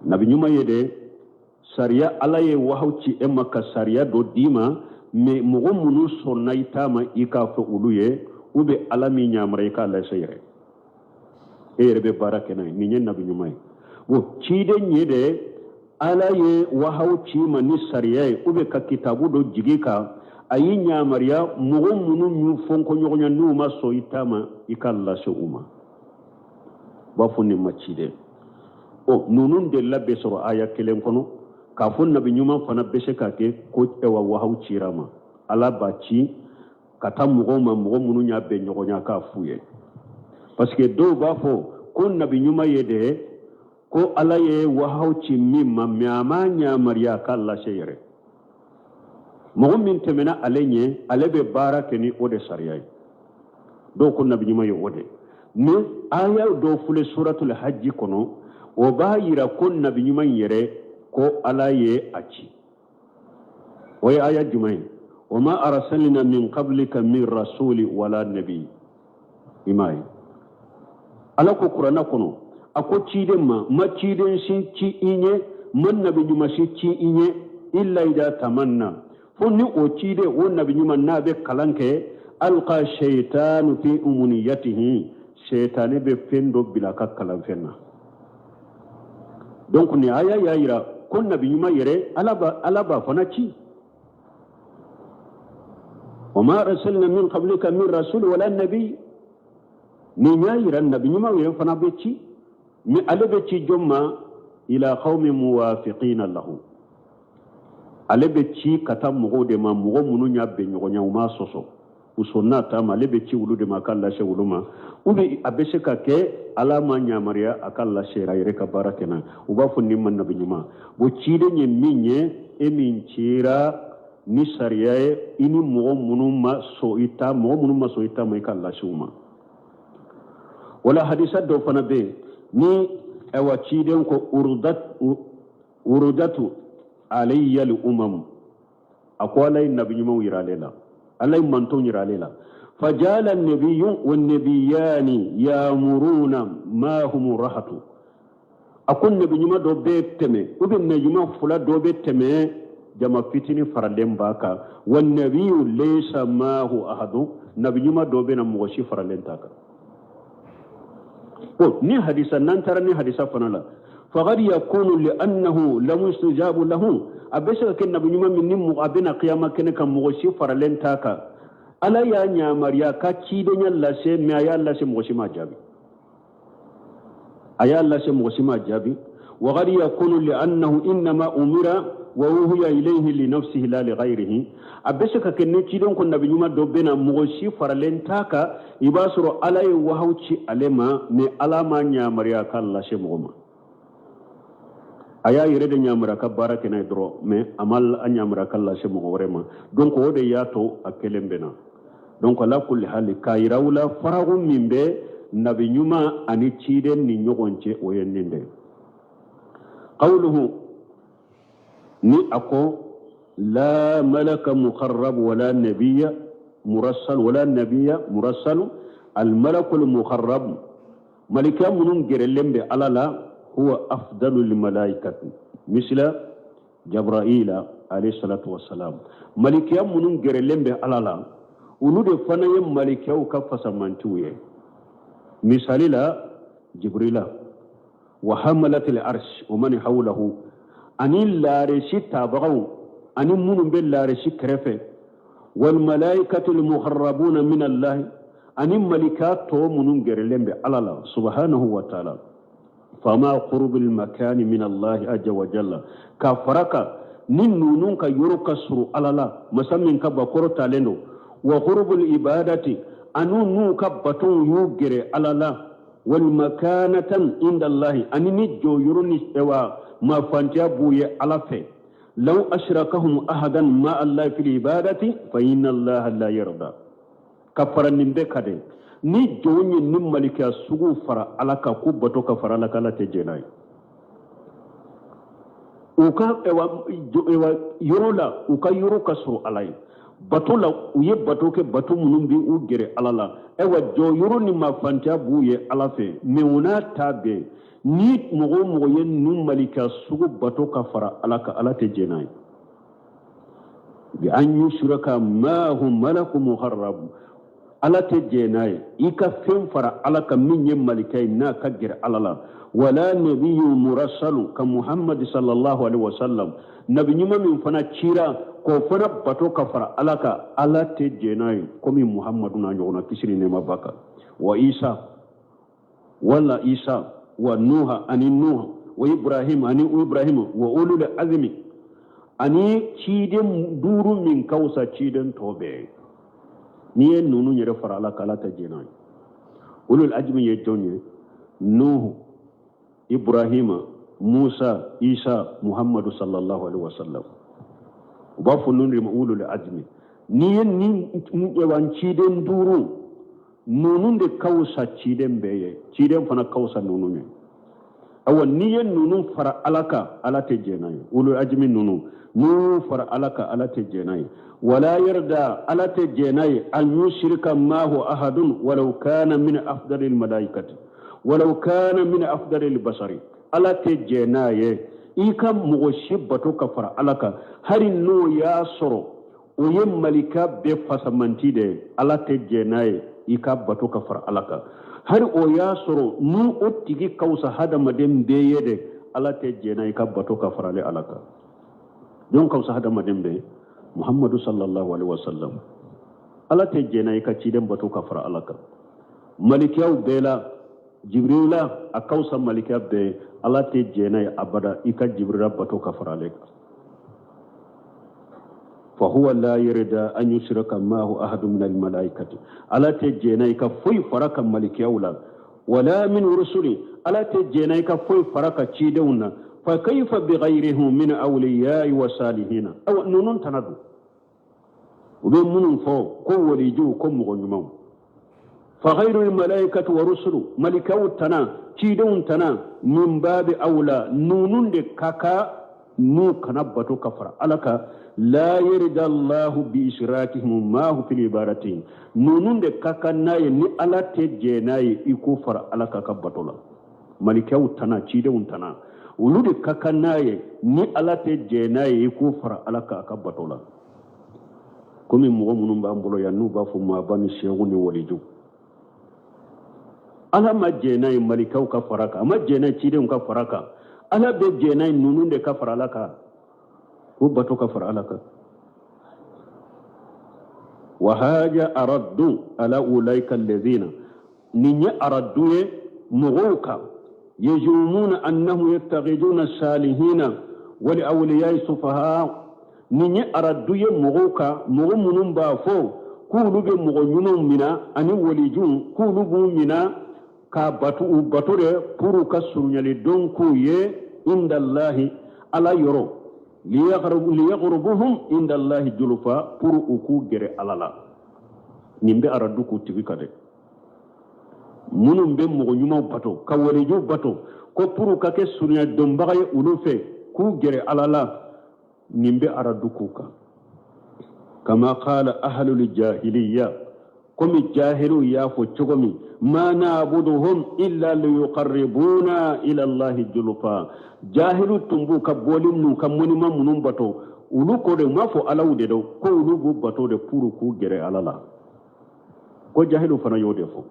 Nabi ɲuman ye de sariya, Ala ye wahawu ci e ma ka sariya dɔ d'i ma, mais mɔgɔ minnu sɔnna i ta ma, i k'a fɔ olu ye, ou bien Ala min yamara i k'a lase yɛrɛ, e yɛrɛ bɛ baara kɛ n'a ye. Nin ye nabi ɲuman ye. Bon, ciden ye de Ala ye wahawu ci ma ni sariya ye, ou bien ka kitabu dɔ jigi kan, a y'i ɲamariya mɔgɔ minnu y'u fɔnkɔɲɔgɔnya, n'u ma sɔn i ta ma, i k'a lase u ma. U b'a fɔ nin ma ciden. Ɔ, ninnu de la bɛ sɔrɔ aya kelen kɔnɔ k'a fɔ nabi ɲuman fana bɛ se ka kɛ ko ɛwa wahawu cira ma, Ala b'a ci ka taa mɔgɔw ma, mɔgɔ minnu y'a bɛn ɲɔgɔnya, k'a f'u ye. Parce que dɔw b'a fɔ ko nabi ɲuman ye de ko Ala ye wahawu ci min ma, mais a m'a ɲamariya k'a lase yɛrɛ. Mɔgɔ min tɛmɛna ale ɲɛ, ale bɛ baara kɛ ni o de sariya ye. Dɔw ko nabi ɲuman ye o de. Mais aya dɔw filɛ suratul hajji kɔnɔ, o b'a yira ko nabi ɲuman yɛrɛ ko Ala ye a ci. O ye aya jumɛn ye? Wa ma arsalna min qablika min rasuli wala nabi. I m'a ye, Ala ko kuranna kɔnɔ, a ko ciden ma, ma ciden si ci i ɲɛ, ma nabi ɲuman si ci i ɲɛ, illa ida tamanna, fo ni o ciden, o nabi ɲuman, n'a bɛ kalan kɛ, alqa shaitanu fi umuniyatihi, shaitani bɛ fɛn dɔ bila a ka kalanfɛn na. Donc nin aya y'a yira ko nabi ɲuman yɛrɛ, Ala b'a fana ci. Wa ma arsalna min qablika min rasul wala nabi. Nin y'a yira nabi ɲuman yɛrɛ fana bɛ ci, mais ale bɛ ci jɔn ma? Ila qaumin muwafiqina lahu. Ale bɛ ci ka taa mɔgɔw de ma, mɔgɔ minnu y'a bɛn ɲɔgɔn ɲɛ, u m'a sɔsɔ, u sɔnna ta ma. Ale bɛ ci olu de ma k'a lase olu ma. Ou bien a bɛ se ka kɛ Ala ma yamaruya a ka lase, a yɛrɛ ka baara kɛ n'a. U b'a fɔ nin ma nabi ɲuman. Bon, ciden ye min ye, e min cira ni sariya ye, i ni mɔgɔ minnu ma sɔn i ta, mɔgɔ minnu ma sɔn i ta ma, i ka lase u ma. Wala hadisa dɔ fana bɛ yen ni ayiwa ciden ko urudatu alayya al umam, a ko Ala ye nabi ɲumanw yira ale la, Ala ye mantonw yira ale la. Fajala nabiyu wa nabiyani yamuruna ma hum rahatu. A ko nabi ɲuman dɔ bɛ tɛmɛ, ou bien nabi ɲuman fila dɔ bɛ tɛmɛ, jama fitinin faralen b'a kan. Wa nabiyu laysa maahu ahadu, nabi ɲuman dɔ bɛ na, mɔgɔ si faralen t'a kan. Bon, ni hadisa n'an taara ni hadisa fana la, faqad yakunu li annahu lam yustajabu lahu, a bɛ se ka kɛ nabi ɲuman min ni mɔgɔ a bɛna kiyama kɛnɛ kan, mɔgɔ si faralen t'a kan, Ala y'a yamaruya ka cidenya lase, mais a y'a lase, mɔgɔ si m'a jaabi. A y'a lase, mɔgɔ si m'a jaabi. Waqad yakunu li annahu innama umira wa uhiya ilayhi li nafsihi la li ghayrihi. A bɛ se ka kɛ ni ciden ko nabi ɲuman dɔ bɛ na, mɔgɔ si faralen t'a kan, i b'a sɔrɔ Ala ye wahawu ci ale ma, mais Ala ma yamaruya k'a lase mɔgɔ ma. A y'a yɛrɛ de yamaruya ka baara kɛ n'a ye dɔrɔn, mais a ma a yamaruya ka lase mɔgɔ wɛrɛ ma. Donc o de y'a to a kelen bɛ na. Donc ala kulli hali, k'a yira u la faraku min bɛ nabi ɲuman ani ciden ni ɲɔgɔn cɛ, o ye nin de ye. Qawluhu, ni a ko la malaka muqarrab wala nabiyya murassal, wala nabiyya murassal. Al malakul muqarrab, malika minnu gɛrɛlen bɛ Ala la, huwa afdalul malaikati misla Jabraila alayhi salatu wassalam. Malikiya minnu gɛrɛlen bɛ Ala la, olu de fana ye malikiyaw ka fasamantiw ye. Misali la, Jibrila. Wa hamalatil arsh wa man hawlahu, ani laaresi tabagaw ani minnu bɛ laaresi kɛrɛfɛ, wal malaikatul muqarrabuna min Allah, ani malika tɔ minnu gɛrɛlen bɛ Ala la subhanahu wa ta'ala. Fama qurbil makani min Allah azza wa jalla, ka fara kan ni ninnu ka yɔrɔ ka surun Ala la, masa min ka ba kɔrɔtalen don, wa qurbul ibadati, ani n'u ka batow y'u gɛrɛ Ala la, wal makanatan inda Allah, ani ni jɔyɔrɔ ni ewa mafantiya b'u ye Ala fɛ. Law ashrakahum ahadan ma Allah fil ibadati fa inna Allah la yarda. Ka fara nin bɛɛ kan dɛ, ni jɔn ye ni malikiya sugu fara Ala kan, ko bato ka fara Ala kan, Ala tɛ jɛn n'a ye. U ka ewa yɔrɔ la, u ka yɔrɔ ka surun Ala ye bato la, u ye bato kɛ bato minnu bɛ u gɛrɛ Ala la, ayiwa jɔyɔrɔ ni mafantiya b'u ye Ala fɛ. Mɛ o n'a ta bɛɛ, ni mɔgɔ o mɔgɔ ye ninnu malika sugu bato ka fara Ala kan, Ala tɛ jɛn n'a ye. Bi an yushraka maahu malaku muqarrab, Ala tɛ jɛn n'a ye i ka fɛn fara Ala kan min ye malika ye n'a ka gɛrɛ Ala la. Wala nabiyu murasalu ka Muhammad sallallahu alaihi wasallam, nabi ɲuman min fana cira k'o fana bato ka fara Ala kan, Ala tɛ jɛn n'a ye, komi Muhammadu n'a ɲɔgɔnna, kisi ni nɛɛma b'a kan, wa Isa wala Isa, wa Nuha ani Nuha, wa Ibrahim ani Ibrahim, wa ulul azmi, ani ciden duuru min ka fisa ciden tɔ bɛɛ. N'i ye ninnu yɛrɛ fara Ala kan, Ala tɛ jɛn n'a ye. Ulul azmi ye jɔn ye? Nuhu, Ibrahima, Musa, Isa, Muhammadu sallallahu alaihi wasallam. U b'a fɔ ninnu de ma ulul azmi. N'i ye nin ciden duuru ninnu de ka fisa ciden bɛɛ ye, ciden fana ka fisa ninnu ye. Awa n'i ye ninnu fara Ala kan, Ala tɛ jɛn n'a ye. Ulul azmi ninnu, n'u y'u fara Ala kan, Ala tɛ jɛn n'a ye. Wala yarda, Ala tɛ jɛn n'a ye an yushrika maahu ahadun walau kana min afdalil malaikati walau kana min afdalil basari. Ala tɛ jɛn n'a ye i ka mɔgɔ si bato ka fara Ala kan, hali n'o y'a sɔrɔ o ye malika bɛɛ fasamanti de ye. Ala tɛ jɛn n'a ye i ka bato ka fara Ala kan, hali o y'a sɔrɔ n'u o tigi ka fisa hadamaden bɛɛ ye de, Ala tɛ jɛn n'a ye i ka bato ka fara ale Ala kan. Jɔn ka fisa hadamaden bɛɛ? Muhammadu sallallahu alaihi wasallam. Ala tɛ jɛn n'a ye i ka ciden bato ka fara Ala kan. Malikiyaw bɛɛ la, Jibrila a ka fisa malikiya bɛɛ ye, Ala tɛ jɛn n'a ye abada i ka Jibrila bato ka fara ale kan. Fa huwa la yarda an yushraka maahu ahadu min almalaikati, Ala tɛ jɛn n'a ye i ka foyi fara ka malikiyaw la, wala min rusuli, Ala tɛ jɛn n'a ye i ka foyi fara ka cidenw na. Fa kayfa bighayrihim min awliyai wa salihina. Awa ninnu tana don, u bɛ minnu fɔ ko walijuw, ko mɔgɔ ɲumanw. Fa ghayrul malaikati wa rusulu, malikaw tana, cidenw tana, min babi awla, ninnu de ka kan n'u kana bato ka fara Ala kan. La yarda Allahu bi ishrakihim maahu fil ibadati, ninnu de ka kan n'a ye ni Ala tɛ jɛn n'a ye i k'o fara Ala kan ka bato la. Malikaw tana, cidenw tana, olu de ka kan n'a ye ni Ala tɛ jɛn n'a ye i k'o fara Ala kan ka bato la. Komi mɔgɔ minnu b'an bolo yan n'u b'a fɔ maaba ni sehu ni waliju, Ala ma jɛn n'a ye malikaw ka fara kan, a ma jɛn n'a ye cidenw ka fara kan. Ala bɛ jɛn n'a ye ninnu de ka fara Ala kan, k'o bato ka fara Ala kan. Wa haja araddu ala ulaika alladhina, nin ye aradu ye mɔgɔw kan, yazumuna annahum yattakhiduna salihina wal awliyai sufaha. Nin ye aradu ye mɔgɔw kan, mɔgɔ minnu b'a fɔ k'olu bɛ mɔgɔ ɲumanw mina ani walijuw, k'olu b'u mina k'a bato, u bato de pour ka surunyali don k'u ye indallahi, Ala yɔrɔ, liyaqrubuhum indallahi julufa, pour u k'u gɛrɛ Ala la. Nin bɛ aradu k'u tigi kan dɛ, minnu bɛ mɔgɔ ɲumanw bato ka walijuw bato ko pour ka kɛ surunya dɔnbaga ye olu fɛ k'u gɛrɛ Ala la, nin bɛ aradu k'u kan. Kama qala ahlul jahiliya, komi jahiliw y'a fɔ cogo min, ma na'buduhum illa liyuqarribuna ila Allahi julufa. Jahiliw tun b'u ka bɔli n'u ka monument minnu bato, olu ko de, u m'a fɔ alaw de don, ko olu b'u bato de pour k'u gɛrɛ Ala la. Ko jahiliw fana y'o de fɔ.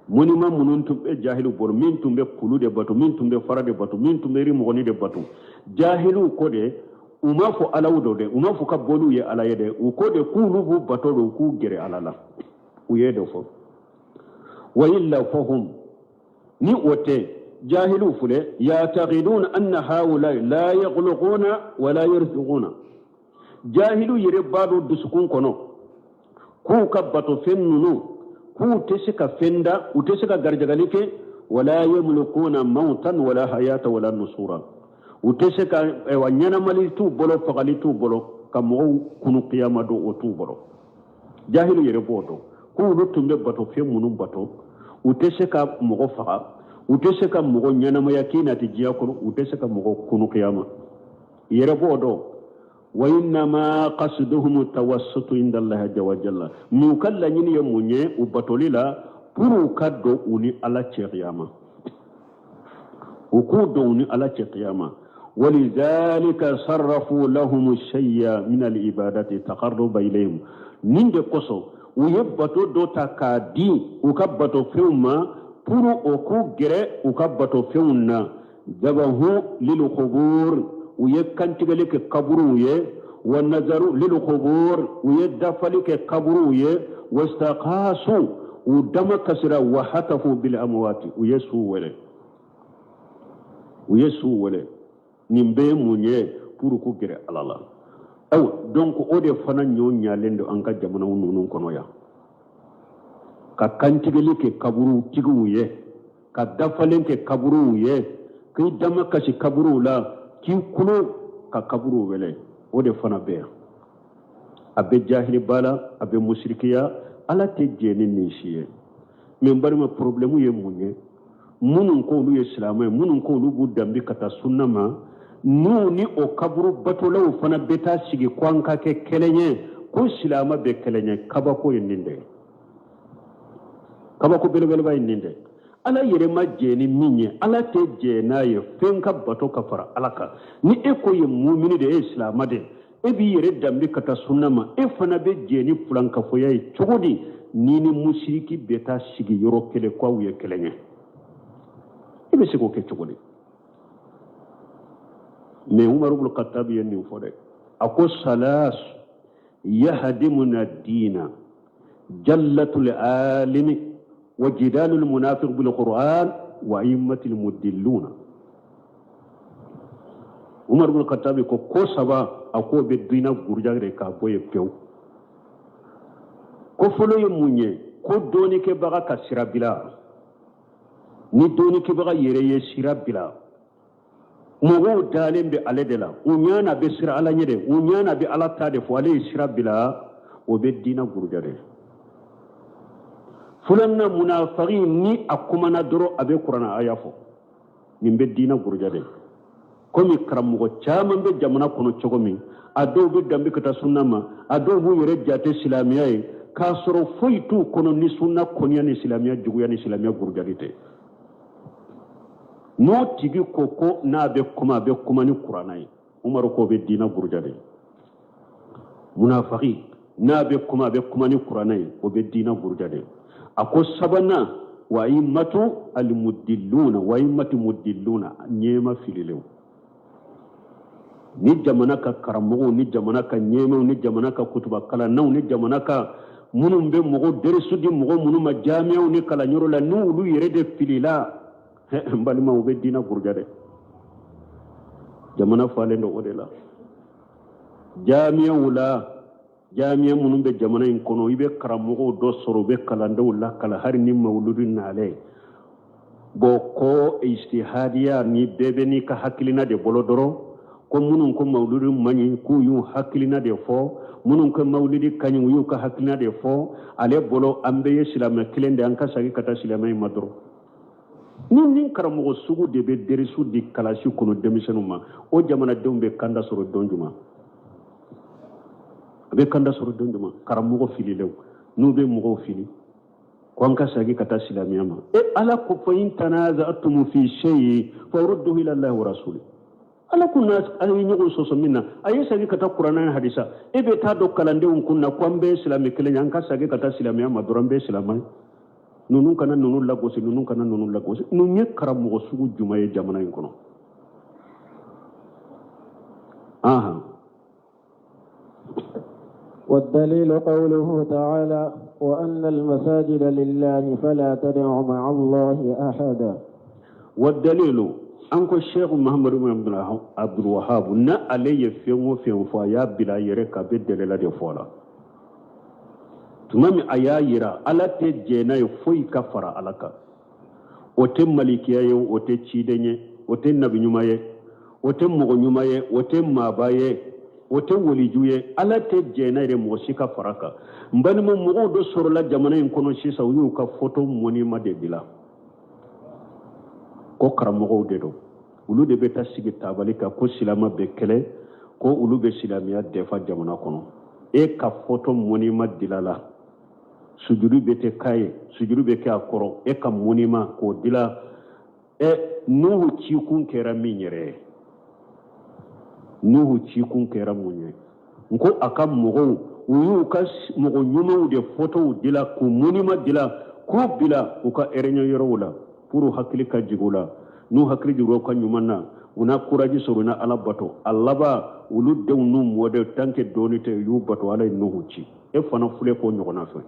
Monument minnu tun bɛ jahiliw bolo, min tun bɛ kulu de bato, min tun bɛ fara de bato, min tun bɛ yirimɔgɔnin de bato, jahiliw ko de, u m'a fɔ alaw don dɛ, u m'a fɔ ka boliw ye ala ye dɛ, u ko de k'olu b'u bato de u k'u gɛrɛ ala la. U ye de fɔ. Wa illa fahum, ni o tɛ, jahiliw filɛ, yataqiduna anna haulai la yakhluquna wala yarzuquna. Jahiliw yɛrɛ b'a dɔn dusukun kɔnɔ k'u ka batofɛn ninnu, k'u tɛ se ka fɛn da, u tɛ se ka garijɛgali kɛ. Wala yamlikuna mautan wala hayata wala nusura. U tɛ se ka, ayiwa, ɲɛnamali t'u bolo, fagali t'u bolo, ka mɔgɔw kunu kiyama don, o t'u bolo. Jahiliw yɛrɛ b'o dɔn k'olu tun bɛ batofɛn minnu bato, u tɛ se ka mɔgɔ faga, u tɛ se ka mɔgɔ ɲɛnamaya k'i nati diɲɛ kɔnɔ, u tɛ se ka mɔgɔ kunu kiyama. Yɛrɛ b'o dɔn. Wa innama qasduhum tawassutu inda Allahi azza wa jalla. Mais u ka laɲini ye mun ye u batoli la? Pour u ka don u ni Ala cɛ kiyama, u k'u don u ni Ala cɛ kiyama. Walizalika sarrafu lahum shay'a min al-ibadati taqarruba ilayhim. Nin de kosɔn u ye bato dɔ ta k'a di u ka batofɛnw ma pour o k'u gɛrɛ u ka batofɛnw na. Zabahu lilqubur, u ye kantigɛli kɛ kaburuw ye. Wa nazaru lilqubur, u ye dafali kɛ kaburuw ye. Wastaqasu, u dama kasira. Wa hatafu bil amwati, u ye suw wele, u ye suw wele. Nin bɛɛ ye mun ye? Pour k'u gɛrɛ Ala la. Ayiwa, donc o de fana ɲɔ ɲalen don an ka jamanaw ninnu kɔnɔ yan, ka kantigɛli kɛ kaburu tigiw ye, ka dafalen kɛ kaburuw ye, k'i dama kasi kaburuw la, k'i kulo ka kaburuw wele. O de fana bɛ yan. A bɛ jahiliba la, a bɛ musirikiya. Ala tɛ jɛn ni nin si ye. Mais n balima, problème ye mun ye? Minnu ko olu ye silamɛ ye, minnu ko olu b'u danbe ka taa sunna ma, n'u ni o kaburu batolaw fana bɛ taa sigi ko an ka kɛ kelen ye, ko silamɛ bɛ kelen ye, kabako ye nin de ye. Kabako belebeleba ye nin de. Ala yɛrɛ ma jɛn ni min ye, Ala tɛ jɛn n'a ye fɛn ka bato ka fara Ala kan. Ni e ko ye mumini de, e ye silamɛ de, e b'i yɛrɛ danbe ka taa sunna ma, e fana bɛ jɛn ni fulankafoya ye cogo di? Ni ni musiriki bɛ taa sigi yɔrɔ kelen ko aw ye kelen ye, e bɛ se k'o kɛ cogo di? Mais Umaru bulu Katabi ye nin fɔ dɛ. A ko salas yahdimuna diina jallatul alimi wa jidalul munafiq bil qur'an wa a'immatil mudilluna. Umar ibn Khattab ko saba, a k'o bɛ diina buruja de k'a bɔ yen pewu. Ko fɔlɔ ye mun ye? Ko dɔɔnikɛbaga ka sira bila. Ni dɔɔnikɛbaga yɛrɛ ye sira bila, mɔgɔw dalen bɛ ale de la, u ɲɛ na bɛ sira Ala ɲɛ de, u ɲɛ na bɛ Ala ta de fɔ, ale ye sira bila, o bɛ diina buruja de. Filanan, munafaki, ni a kumana dɔrɔn a bɛ kuranɛ aya fɔ, nin bɛ diina buruja de. Komi karamɔgɔ caman bɛ jamana kɔnɔ cogo min, a dɔw bɛ danbe ka taa sunna ma, a dɔw b'u yɛrɛ jate silamɛya ye, k'a sɔrɔ foyi t'u kɔnɔ ni sunna kɔniya ni silamɛya juguya ni silamɛya burujali tɛ. N'o tigi ko ko n'a bɛ kuma, a bɛ kuma ni kuranɛ ye, Umaru k'o bɛ diina buruja de. Munafaki, n'a bɛ kuma, a bɛ kuma ni kuranɛ ye, o bɛ diina buruja de. A ko sabanan, wa a'immatu almudilluna, wa a'immatu mudilluna, ɲɛma fililenw. Ni jamana ka karamɔgɔw, ni jamana ka ɲɛmaw, ni jamana ka kutuba kalannaw, ni jamana ka minnu bɛ mɔgɔ derisu di mɔgɔ minnu ma jamiyaw ni kalanyɔrɔ la, n'olu yɛrɛ de filila, n balimaw, u bɛ diina buruja dɛ. Jamana falen don o de la. Jamiyaw la, jamiya minnu bɛ jamana in kɔnɔ, i bɛ karamɔgɔw dɔ sɔrɔ, u bɛ kalandenw lakalan hali ni mawuludu nalen bɔn ko ijtihadiya ni bɛɛ bɛ n'i ka hakilina de bolo dɔrɔn, ko minnu ko mawuludu man ɲi, k'u y'u hakilina de fɔ, minnu ko mawuludi ka ɲi, u y'u ka hakilina de fɔ. Ale bolo, an bɛɛ ye silamɛ kelen de, an ka segin ka taa silamɛ in ma dɔrɔn. Ni nin karamɔgɔ sugu de bɛ derisu di kalasi kɔnɔ denmisɛnninw ma, o jamanadenw bɛ kanda sɔrɔ don jumɛn? A bɛ kanda sɔrɔ don jumɛn? Karamɔgɔ fililenw, n'u bɛ mɔgɔw fili ko an ka segin ka taa silamɛya ma. E Ala ko fa in tanaza'tum fi shay'in farudduhu ila Allahi wa rasuli. Ala ko n'a ye ɲɔgɔn sɔsɔ min na, a ye segin ka taa kuranɛ ni hadisa. E bɛ taa don kalandenw kun na ko an bɛɛ ye silamɛ kelen ye, an ka segin ka taa silamɛya ma dɔrɔn, an bɛɛ ye silamɛ ye. Ninnu kana ninnu lagosi, ninnu kana ninnu lagosi. Ninnu ye karamɔgɔ sugu jumɛn ye jamana in kɔnɔ? Ahan. والدليل قوله تعالى وأن المساجد لله فلا تدع مع الله أحدا. والدليل an ko Sheikh Muhammadu bin Abdul Wahab, na ale ye fɛn o fɛn fɔ, a y'a bila a yɛrɛ kan, a bɛ delila de fɔ la. Tuma min a y'a yira Ala tɛ jɛn n'a ye foyi ka fara Ala kan, o tɛ malikiya ye, o tɛ ciden ye, o tɛ nabi ɲuman ye, o tɛ mɔgɔ ɲuman ye, o tɛ maaba ye, o tɛ waliju ye, Ala tɛ jɛn n'a yɛrɛ mɔgɔ si ka fara kan. N balima, mɔgɔw dɔ sɔrɔla jamana in kɔnɔ sisan, u y'u ka foto monument de dila ko karamɔgɔw de don. Olu de bɛ taa sigi tabali kan ko silama bɛ kɛlɛ, ko olu bɛ silamɛya dɛfa jamana kɔnɔ. E ka foto monument dilala, sujuru bɛ tɛ k'a ye, sujuru bɛ kɛ a kɔrɔ, e ka monument k'o dila. Ɛ, Nuhu cikun kɛra min yɛrɛ ye, Nuhu cikun kɛra mun ye? N ko a ka mɔgɔw, u y'u ka mɔgɔ ɲumanw de fotow dila k'u monument dila k'u bila u ka réunion yɔrɔw la pour hakili ka jigin u la. N'u hakili jiginna u ka ɲuman na, u na courage sɔrɔ, u na Ala bato. A laban, olu denw n'u mɔdenw, tant que dɔɔni tɛ, u y'u bato. Ala ye Nuhu ci, e fana filɛ k'o ɲɔgɔnna fɛ.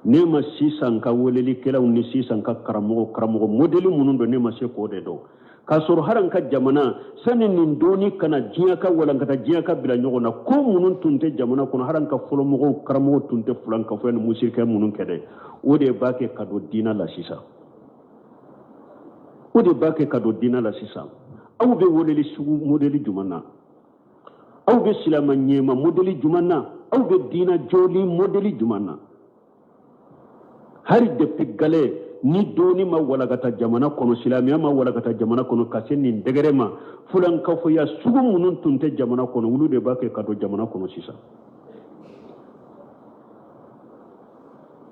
Ne ma sisan ka welelikɛlaw ni sisan ka karamɔgɔ modèle minnu don, ne ma se k'o de dɔn, k'a sɔrɔ hali an ka jamana sani nin doni kana diɲɛ ka walankata, diɲɛ ka bila ɲɔgɔn na, ko minnu tun tɛ jamana kɔnɔ, hali an ka fɔlɔmɔgɔw karamɔgɔw tun tɛ fulankafoya ni musirikɛ minnu kɛ dɛ, o de b'a kɛ ka don diinɛ la sisan, o de b'a kɛ ka don diinɛ la sisan. Aw bɛ weleli sugu modèle jumɛn na? Aw bɛ silama ɲɛma modèle jumɛn na? Aw bɛ diinɛ jɔli modèle jumɛn na? Hari depuis gale ni doni ma walakata jamana kɔnɔ, silamɛya ma walakata jamana kɔnɔ ka se nin degré ma, fulankafoya sugu minnu tun tɛ jamana kɔnɔ, olu de b'a kɛ ka don jamana kɔnɔ sisan.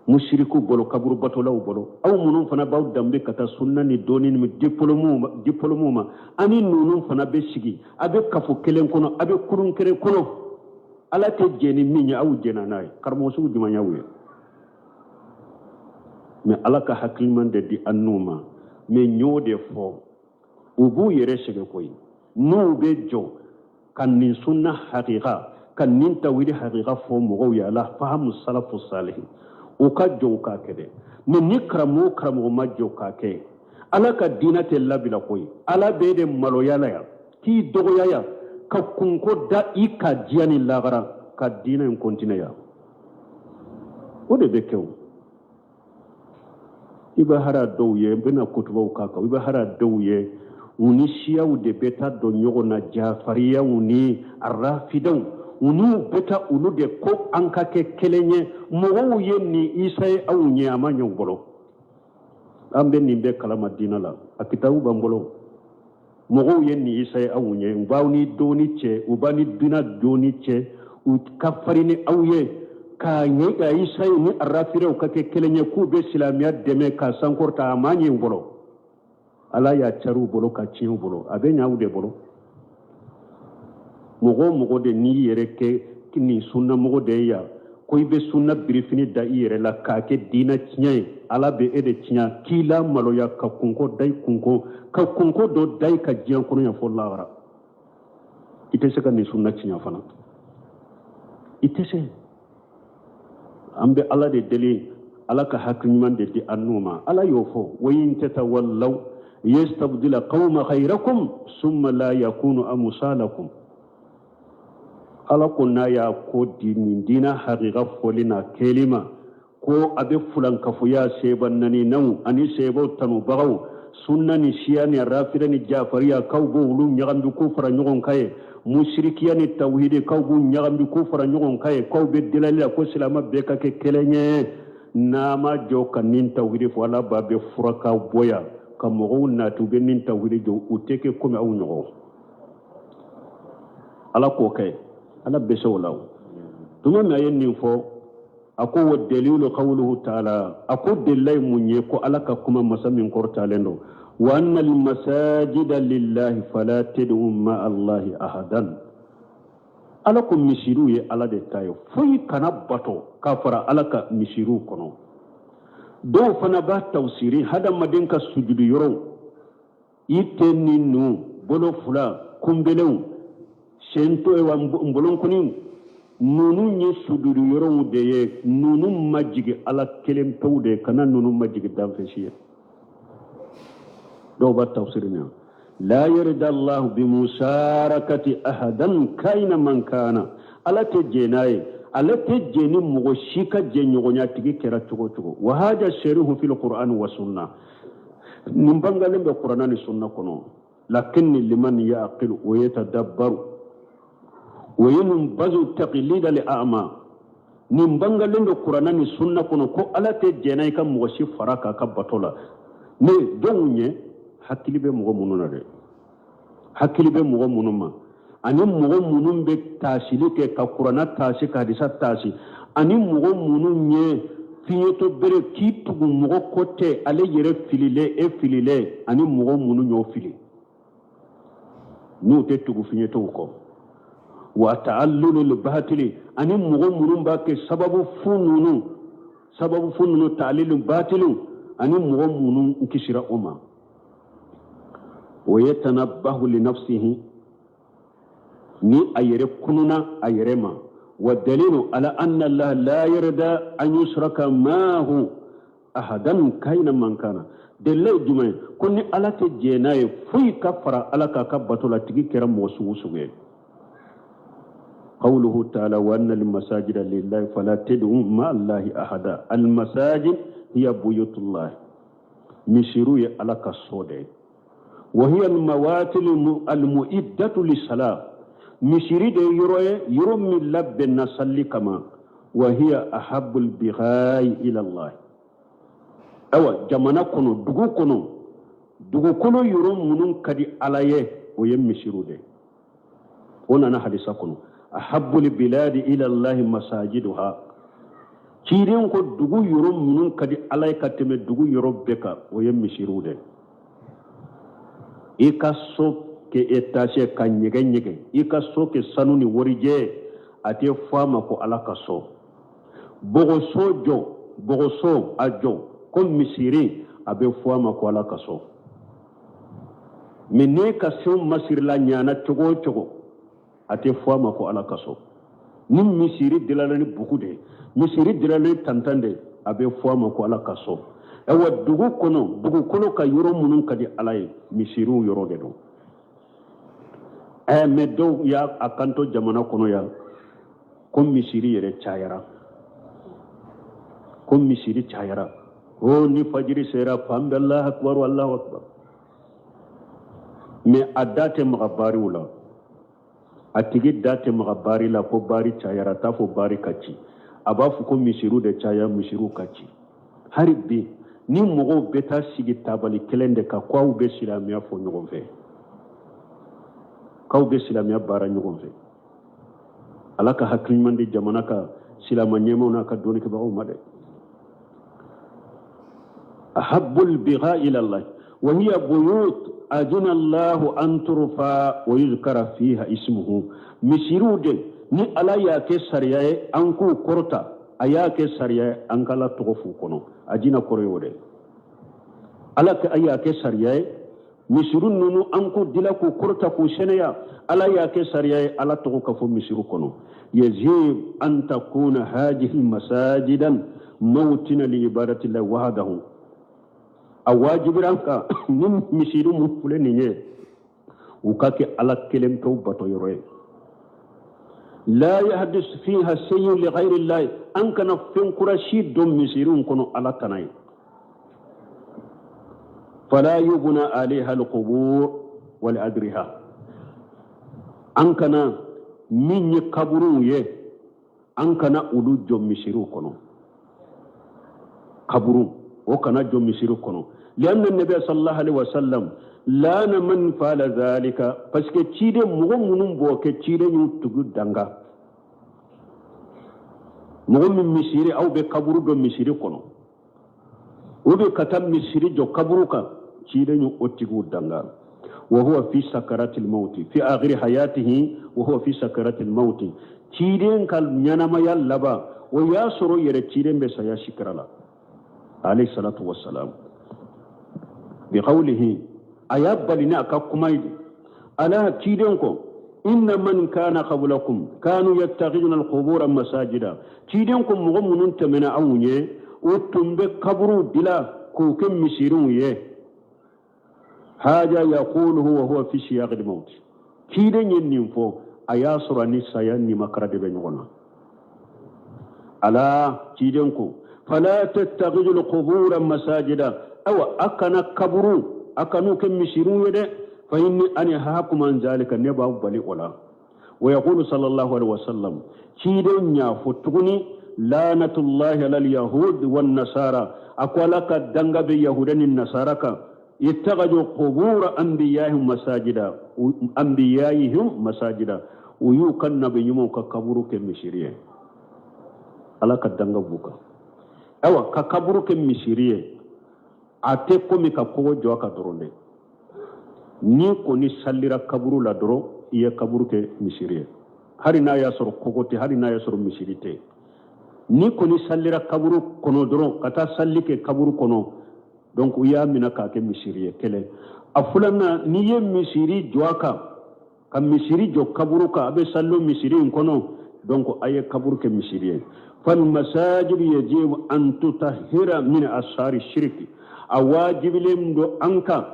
Musiriku bolo, kaburu batolaw bolo, aw minnu fana b'aw danbe ka taa sunna ni dɔɔni ni diplôme ma, ani ninnu fana bɛ sigi, a bɛ kafo kelen kɔnɔ, a bɛ kurun kelen kɔnɔ. Ala tɛ jɛn ni min ye, aw jɛnna n'a ye. Karamɔgɔ sugu jumɛn y'aw ye? Mais Ala ka hakiliman de di an n'u ma. Mais n y'o de fɔ, u b'u yɛrɛ sɛgɛn koyi n'u bɛ jɔ ka nin sunna hakika, ka nin tawhidi hakika fɔ mɔgɔw ye, ala fahamu salafu salihi, u ka jɔ u k'a kɛ dɛ. Mais ni karamɔgɔ karamɔgɔ ma jɔ k'a kɛ, Ala ka diinɛ tɛ labila koyi. Ala b'e de maloya la yan, k'i dɔgɔya yan, ka kunko da i ka diɲɛ ni lagara ka diinɛ in continuer yan. O de bɛ kɛ. O i bɛ hara dɔw ye, n bɛna kutubaw k'a kan, i bɛ hara dɔw ye, u ni siyaw de bɛ taa don ɲɔgɔn na, jafariyaw ni arafidaw, u n'u bɛ taa, olu de ko an ka kɛ kelen ye. Mɔgɔw ye nin isa ye aw ɲɛ, a ma ɲɛ u bolo. An bɛ nin bɛɛ kalama diinɛ la, a kitabu b'an bolo. Mɔgɔw ye nin isa ye aw ɲɛ, u b'aw ni dɔɔni cɛ, u b'a ni diinɛ dɔɔni cɛ, u ka farin ni aw ye k'a ɲɛ ka isa ye ni arafidaw ka kɛ kelen ye, k'u bɛ silamɛya dɛmɛ k'a sankɔrɔta. A ma ɲɛ u bolo. Ala y'a cari u bolo ka tiɲɛ u bolo, a bɛ ɲɛ aw de bolo. Mɔgɔ o mɔgɔ de n'i yɛrɛ kɛ nin sunnamɔgɔ de ye yan, ko i bɛ sunna birifini da i yɛrɛ la k'a kɛ diinɛ tiɲɛ ye, Ala bɛ e de tiɲɛ k'i la maloya ka kunko da i kunko, ka kunko dɔ da i ka diɲɛ kɔnɔ yan fo lahara. I tɛ se ka nin sunna tiɲɛ fana, i tɛ se. An bɛ Ala de deli, Ala ka hakili ɲuman de di an n'u ma. Ala y'o fɔ: wa in tatawallaw yastabdila qawma ghayrakum summa la yakunu amsalakum. Ala ko n'a y'a ko di nin diinɛ hakika fɔli n'a kɛli ma, ko a bɛ fulankafoya seba naninanw ani sebaw tanubagaw, sunna ni siya ni rafida ni jafariya, k'aw b'olu ɲagami k'u fara ɲɔgɔn kan ye, musirikiya ni tawhidi, k'aw b'u ɲagami k'u fara ɲɔgɔn kan ye, k'aw bɛ delali la ko silama bɛɛ ka kɛ kelen ye. N'a ma jɔ ka nin tawhidi fɔ, Ala b'a bɛ fura ka bɔ yan ka mɔgɔw nati, u bɛ nin tawhidi jɔ, u tɛ kɛ komi aw ɲɔgɔn. Ala k'o kɛ, Ala bɛ se o la. O tuma min a ye nin fɔ, a ko wa dalilu qawluhu ta'ala, a ko delila ye mun ye? Ko Ala ka kuma, masa min kɔrɔtalen don: wa anna almasajida lillahi fala tad'u ma allahi ahadan. Ala ko misiriw ye Ala de ta ye, foyi kana bato k'a fara Ala ka misiriw kɔnɔ. Dɔw fana b'a tafsiri hadamaden ka sujudu yɔrɔw, i ten ni nu, bolo fila, kunbelenw, sen to wa nbolonkɔni ninnu ye sujudu yɔrɔw de ye. Ninnu majigi Ala kelen pewu de ye, kana ninnu majigi danfɛn si ye. Dɔw b'a tafsiri nin la yarda Allahu bi musarakati ahadan kaina man kana. Ala tɛ jɛn n'a ye, ala tɛ jɛn ni mɔgɔ si ka jɛɲɔgɔnya tigi kɛra cogo o cogo. Wa haja sarihu fil qur'an wa sunna, nin bangalen bɛ kuranna ni sunna kɔnɔ. Lakinni liman yaqilu wa yatadabbaru wa yunbazu taqlida li a'ma. Nin bangalen don kuranna ni sunna kɔnɔ ko Ala tɛ jɛn n'a i ka mɔgɔ si fara k'a ka bato la. Ne dɔw ɲɛ hakili bɛ mɔgɔ minnu na dɛ, hakili bɛ mɔgɔ minnu ma, ani mɔgɔ minnu bɛ taasili kɛ ka kuranna taasi, ka hadisa taasi, ani mɔgɔ minnu ye fiɲɛtɔ bere k'i tugu mɔgɔ kɔ tɛ, ale yɛrɛ fililen, e fililen, ani mɔgɔ minnu y'o fili n'u tɛ tugu fiɲɛtɔw kɔ. Wa ta'allulu batili, ani mɔgɔ minnu b'a kɛ sababu fu ninnu, sababu fu ninnu, ta'lilu batiliw, ani mɔgɔ minnu kisira o ma. Wa yatanabbahu li nafsihi, ni a yɛrɛ kununa a yɛrɛ ma. Wa dalilu ala anna Allah la yarda an yushraka maahu ahadan kaina man kana. Dalila ye jumɛn ye? Ko ni Ala tɛ jɛn n'a ye foyi ka fara Ala k'a ka bato la, tigi kɛra mɔgɔ sugu sugu ye. Qawluhu ta'ala wa anna al-masajida lillahi fala tad'u ma'a Allahi ahada. Al-masajid hiya buyutullahi, misiriw ye Ala ka so de ye. Wa hiya al-mawatil al-mu'iddatu lis-salat, misiri de ye yɔrɔ ye, yɔrɔ min labɛnna salli kama. Wa hiya ahabbul bighai ila Allah. Ayiwa, jamana kɔnɔ, dugu kɔnɔ, dugukolo yɔrɔ minnu ka di Ala ye, o ye misiriw de ye. O nana hadisa kɔnɔ, ahabbul biladi ila Allah masajiduha. Ciden ko dugu yɔrɔ minnu ka di Ala ye ka tɛmɛ dugu yɔrɔ bɛɛ kan, o ye misiriw de ye. I ka so kɛ étage ka ɲɛgɛn ɲɛgɛn, i ka so kɛ sanu ni warijɛ, a tɛ fɔ a ma ko Ala ka so. Bɔgɔso jɔ, bɔgɔso a jɔ ko misiri, a bɛ fɔ a ma ko Ala ka so. Mais n'e ka so masirila ɲana cogo o cogo, a tɛ fɔ a ma ko Ala ka so. Ni misiri dilala ni bugu de ye, misiri dilala ni tantan de ye, a bɛ fɔ a ma ko Ala ka so. Ayiwa, dugu kɔnɔ, dugukolo ka yɔrɔ minnu ka di Ala ye, misiriw yɔrɔ de don. Mais dɔw y'a a kanto jamana kɔnɔ yan ko misiri yɛrɛ cayara, ko misiri cayara. O ni fajiri sera, fan bɛɛ Allahu akbar, Allahu akbar. Mais a da tɛ maga baariw la, a tigi da tɛ maga baari la ko baari cayara, a t'a fɔ baari ka ci, a b'a fɔ ko misiriw de caya, misiriw ka ci. Hali bi ni mɔgɔw bɛ taa sigi tabali kelen de kan ko aw bɛ silamɛya fɔ ɲɔgɔn fɛ, k'aw bɛ silamɛya baara ɲɔgɔn fɛ, Ala ka hakili ɲuman di jamana ka silama ɲɛmaaw n'a ka dɔnnikɛbagaw ma dɛ. Ahabbul bigha ila Allah wa hiya buyut ajina Allahu an turfa wa yuzkara fiha ismuhu. Misiriw de ni Ala y'a kɛ sariya ye an k'u kɔrɔta, a y'a kɛ sariya ye an k'Ala tɔgɔ f'u kɔnɔ. Ajina kɔrɔ y'o de. Ala a y'a kɛ sariya ye misiri ninnu an k'u dila k'u kɔrɔta k'u sɛnɛya. Ala y'a kɛ sariya ye Ala tɔgɔ ka fɔ misiri kɔnɔ. Yajib an takuna hajihi masajidan mawtina li ibadatillahi wahdahu. A wajibira an kan ni misiri mun filɛ nin ye, u ka kɛ Ala kelen pewu bato yɔrɔ ye. La yahdis fiha shay'un li ghayri llahi, an kana fɛn kura si don misiriw kɔnɔ Ala tana ye. Fala yubna alayha alqubur wal adriha, an kana min ye kaburuw ye, an kana olu jɔ misiriw kɔnɔ, kaburu o kana jɔ misiri kɔnɔ. Lianna nabiya sallallahu alaihi wasallam lana man fala zalika, parce que ciden mɔgɔ minnu b'o kɛ, ciden y'u tugu danga. Mɔgɔ min misiri, aw bɛ kaburu dɔ misiri kɔnɔ, o bɛ ka taa misiri jɔ kaburu kan, ciden y'o o tigiw danga. Wa huwa fi sakaratil mauti fi akhiri hayatihi, wa huwa fi sakaratil mauti, ciden ka ɲɛnamaya laban, o y'a sɔrɔ yɛrɛ ciden bɛ saya sikara la. Alayhi salatu wassalam bi qawlihi, a y'a bali ni a ka kuma ye. Ala ciden ko inna man kana qablakum kanu yattakhiduna alqubura masajida. Ciden ko mɔgɔ minnu tɛmɛna aw ɲɛ, u tun bɛ kaburuw dila k'u kɛ misiriw ye. Haja yaquluhu wa huwa fi siyaqil maut. Ciden ye nin fɔ, a y'a sɔrɔ a ni saya nimakara de bɛ ɲɔgɔn na. Ala ciden ko fala tattakhidul qubura masajida, awa a kana kaburu, a kan'u kɛ misiriw ye dɛ. Fa inni anhaakum an zalika, ne b'aw bali o la. Wa yaqulu sallallahu alaihi wasallam, ciden y'a fɔ tuguni lanatullahi alal yahud wan nasara, a ko Ala ka danga bɛ yahuda ni nasara kan, ittakhadhu qubura anbiya'ihim masajida, anbiya'ihim masajida, u y'u ka nabi ɲumanw ka kaburu kɛ misiri ye. Ala ka danga b'u kan. Ayiwa, ka kaburu kɛ misiri ye, a tɛ komi ka kogo jɔ a kan dɔrɔn dɛ. N'i kɔni salira kaburu la dɔrɔn, i ye kaburu kɛ misiri ye, hali n'a y'a sɔrɔ kogo tɛ, hali n'a y'a sɔrɔ misiri tɛ. N'i kɔni salira kaburu kɔnɔ dɔrɔn, ka taa sali kɛ kaburu kɔnɔ, donc u y'a minɛ k'a kɛ misiri ye. Kelen. A filanan, n'i ye misiri jɔ a kan, ka misiri jɔ kaburu kan, a bɛ sallo misiri in kɔnɔ, donc a ye kaburu kɛ misiri ye. Fal masajid yajibu an tutahhira min asari shirki, a wajibilen don an kan,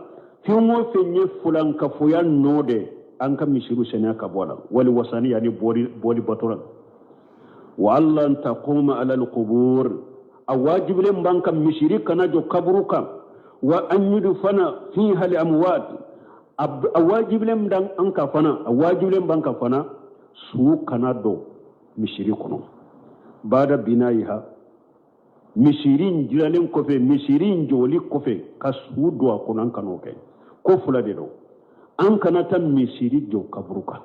fɛn o fɛn ye fulankafoya nɔ de, an ka misiriw saniya ka bɔ a la, wali wasaniya ni boli bato la. Wa alla taquma ala alqubur, a wajibilen b'an kan misiri kana jɔ kaburu kan. Wa an yudfana fiha al amwat, a wajibilen b'an kan fana, a wajibilen b'an kan fana, su kana don misiri kɔnɔ. Bada binayiha, misiri in dilalen kɔfɛ, misiri in jɔli kɔfɛ, ka su don a kɔnɔ, an kan'o kɛ. Ko fila de don: an kana taa misiri jɔ kaburu kan,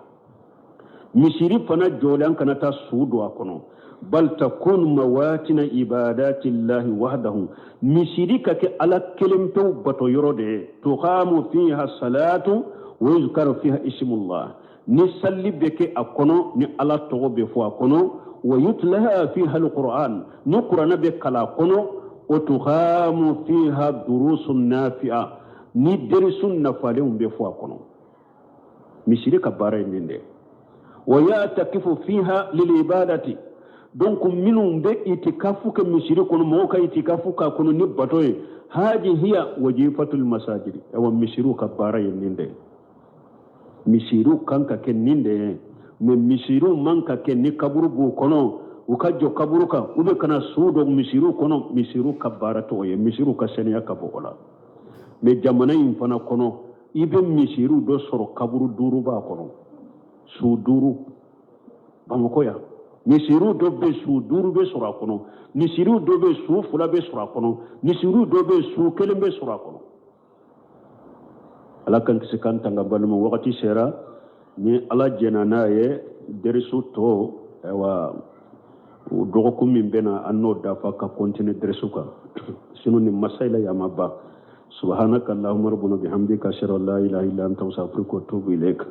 misiri fana jɔlen, an kana taa su don a kɔnɔ. Bal takun mawatina ibadatillahi wahdahu, misiri ka kɛ Ala kelen pewu bato yɔrɔ de ye. Tuqamu fiha salatu wa yuzkaru fiha ismullah, ni salli bɛ kɛ a kɔnɔ, ni Ala tɔgɔ bɛ fɔ a kɔnɔ. Wa yutlaha fiha alquran, ni kuranɛ bɛ kalan a kɔnɔ. Wa tuqamu fiha durusun nafi'a, ni derisu nafalenw bɛ fɔ a kɔnɔ. Misiri ka baara ye nin de. Wa yatakifu fiha lil ibadati, donc minnu bɛ itikafu kɛ misiri kɔnɔ, mɔgɔw ka itikafu k'a kɔnɔ ni bato ye. Haji hiya wajifatul masajidi, awa misiriw ka baara ye nin de. Misiriw kan ka kɛ nin de ye, mais misiriw man ka kɛ ni kaburu b'u kɔnɔ, u ka jɔ kaburu kan, u bɛ kana su don misiriw kɔnɔ. Misiriw ka baara t'o ye, misiriw ka saniya ka bɔ o la. Mais jamana in fana kɔnɔ, i bɛ misiriw dɔ sɔrɔ, kaburu duuru b'a kɔnɔ, su duuru. Bamakɔ yan, misiriw dɔ bɛ su duuru bɛ sɔrɔ a kɔnɔ, misiriw dɔ bɛ su fila bɛ sɔrɔ a kɔnɔ, misiriw dɔ bɛ su kelen bɛ sɔrɔ a kɔnɔ. Ala k'an kisi k'an tanga. Balima, wagati sera. Ni Ala jɛnna n'a ye, derisu tɔ, ayiwa, o dɔgɔkun min bɛ na, an n'o dafa ka continuer derisu kan. Sinon nin masayila yan ma ban. Subhanaka allahumma rabbana bihamdika, ashhadu an la ilaha illa anta, astaghfiruka wa atubu ilaik.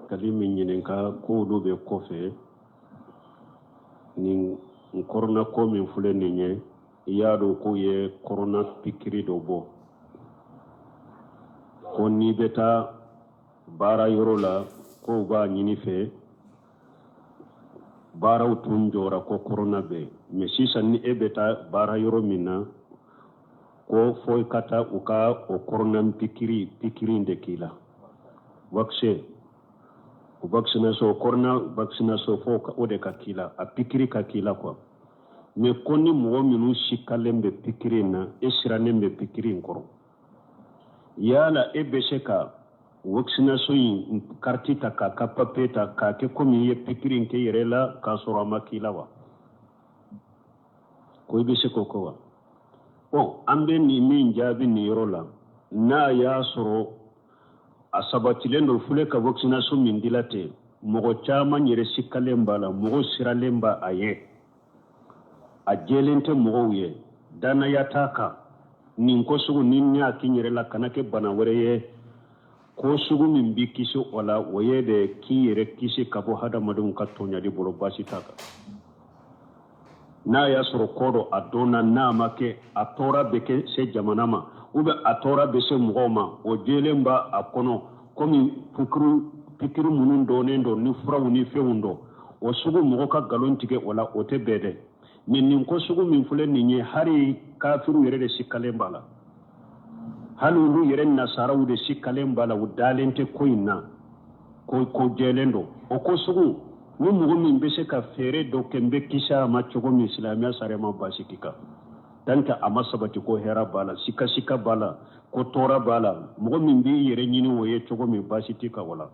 Kali min ɲininka ko olu bɛ kɔfɛ nin korona ko min filɛ nin ye, i y'a dɔn k'u ye korona pikiri dɔ bɔ, ko n'i bɛ taa baara yɔrɔ la, k'o b'a ɲini fɛ. Baaraw tun jɔra ko korona bɛ, mais sisan ni e bɛ taa baara yɔrɔ min na, ko fo i ka taa u ka o korona pikiri de k'i la, vaccin, o vaccination, corona vaccination, fo o de ka k'i la, a pikiri ka k'i la quoi. Mais ko ni mɔgɔ minnu sikalen bɛ pikiri in na, e sirannen bɛ pikiri in kɔrɔ, yala e bɛ se ka vaccination in carte ta, k'a ka papier ta, k'a kɛ komi i ye pikiri in kɛ i yɛrɛ la k'a sɔrɔ a ma k'i la wa? Ko i bɛ se k'o kɛ wa? Bon, an bɛ nin min jaabi nin yɔrɔ la, n'a y'a sɔrɔ a sabatilen don fule ka vaccination min dila ten, mɔgɔ caman yɛrɛ sikalen b'a la, mɔgɔ siralen b'a a ye, a jɛlen tɛ mɔgɔw ye, danaya t'a kan, nin ko sugu ni n y'a k'i yɛrɛ la kana kɛ bana wɛrɛ ye, ko sugu min b'i kisi o la, o ye de k'i yɛrɛ kisi ka bɔ hadamadenw ka tɔɲali bolo, baasi t'a kan. N'a y'a sɔrɔ ko dɔ a dɔnna, n'a ma kɛ, a tɔɔrɔ bɛ kɛ se jamana ma ou bien a tɔɔrɔ bɛ se mɔgɔw ma, o jɛlen b'a a kɔnɔ, komi pikiri minnu dɔnnen don ni furaw ni fɛnw don, o sugu mɔgɔ ka nkalon tigɛ o la, o tɛ bɛn dɛ. Mais nin ko sugu min filɛ nin ye, hali kafiriw yɛrɛ de sikalen b'a la, hali olu yɛrɛ nasaraw de sikalen b'a la, u dalen tɛ ko in na ko ko jɛlen don. O ko sugu ni mɔgɔ min bɛ se ka fɛɛrɛ dɔ kɛ n bɛ kisi a ma cogo min, silamɛya sariya ma baasi k'i kan, tant que a ma sabati ko hɛrɛ b'a la, sika sika b'a la, ko tɔɔrɔ b'a la. Mɔgɔ min b'i yɛrɛ ɲini o ye cogo min, baasi t'i kan o la.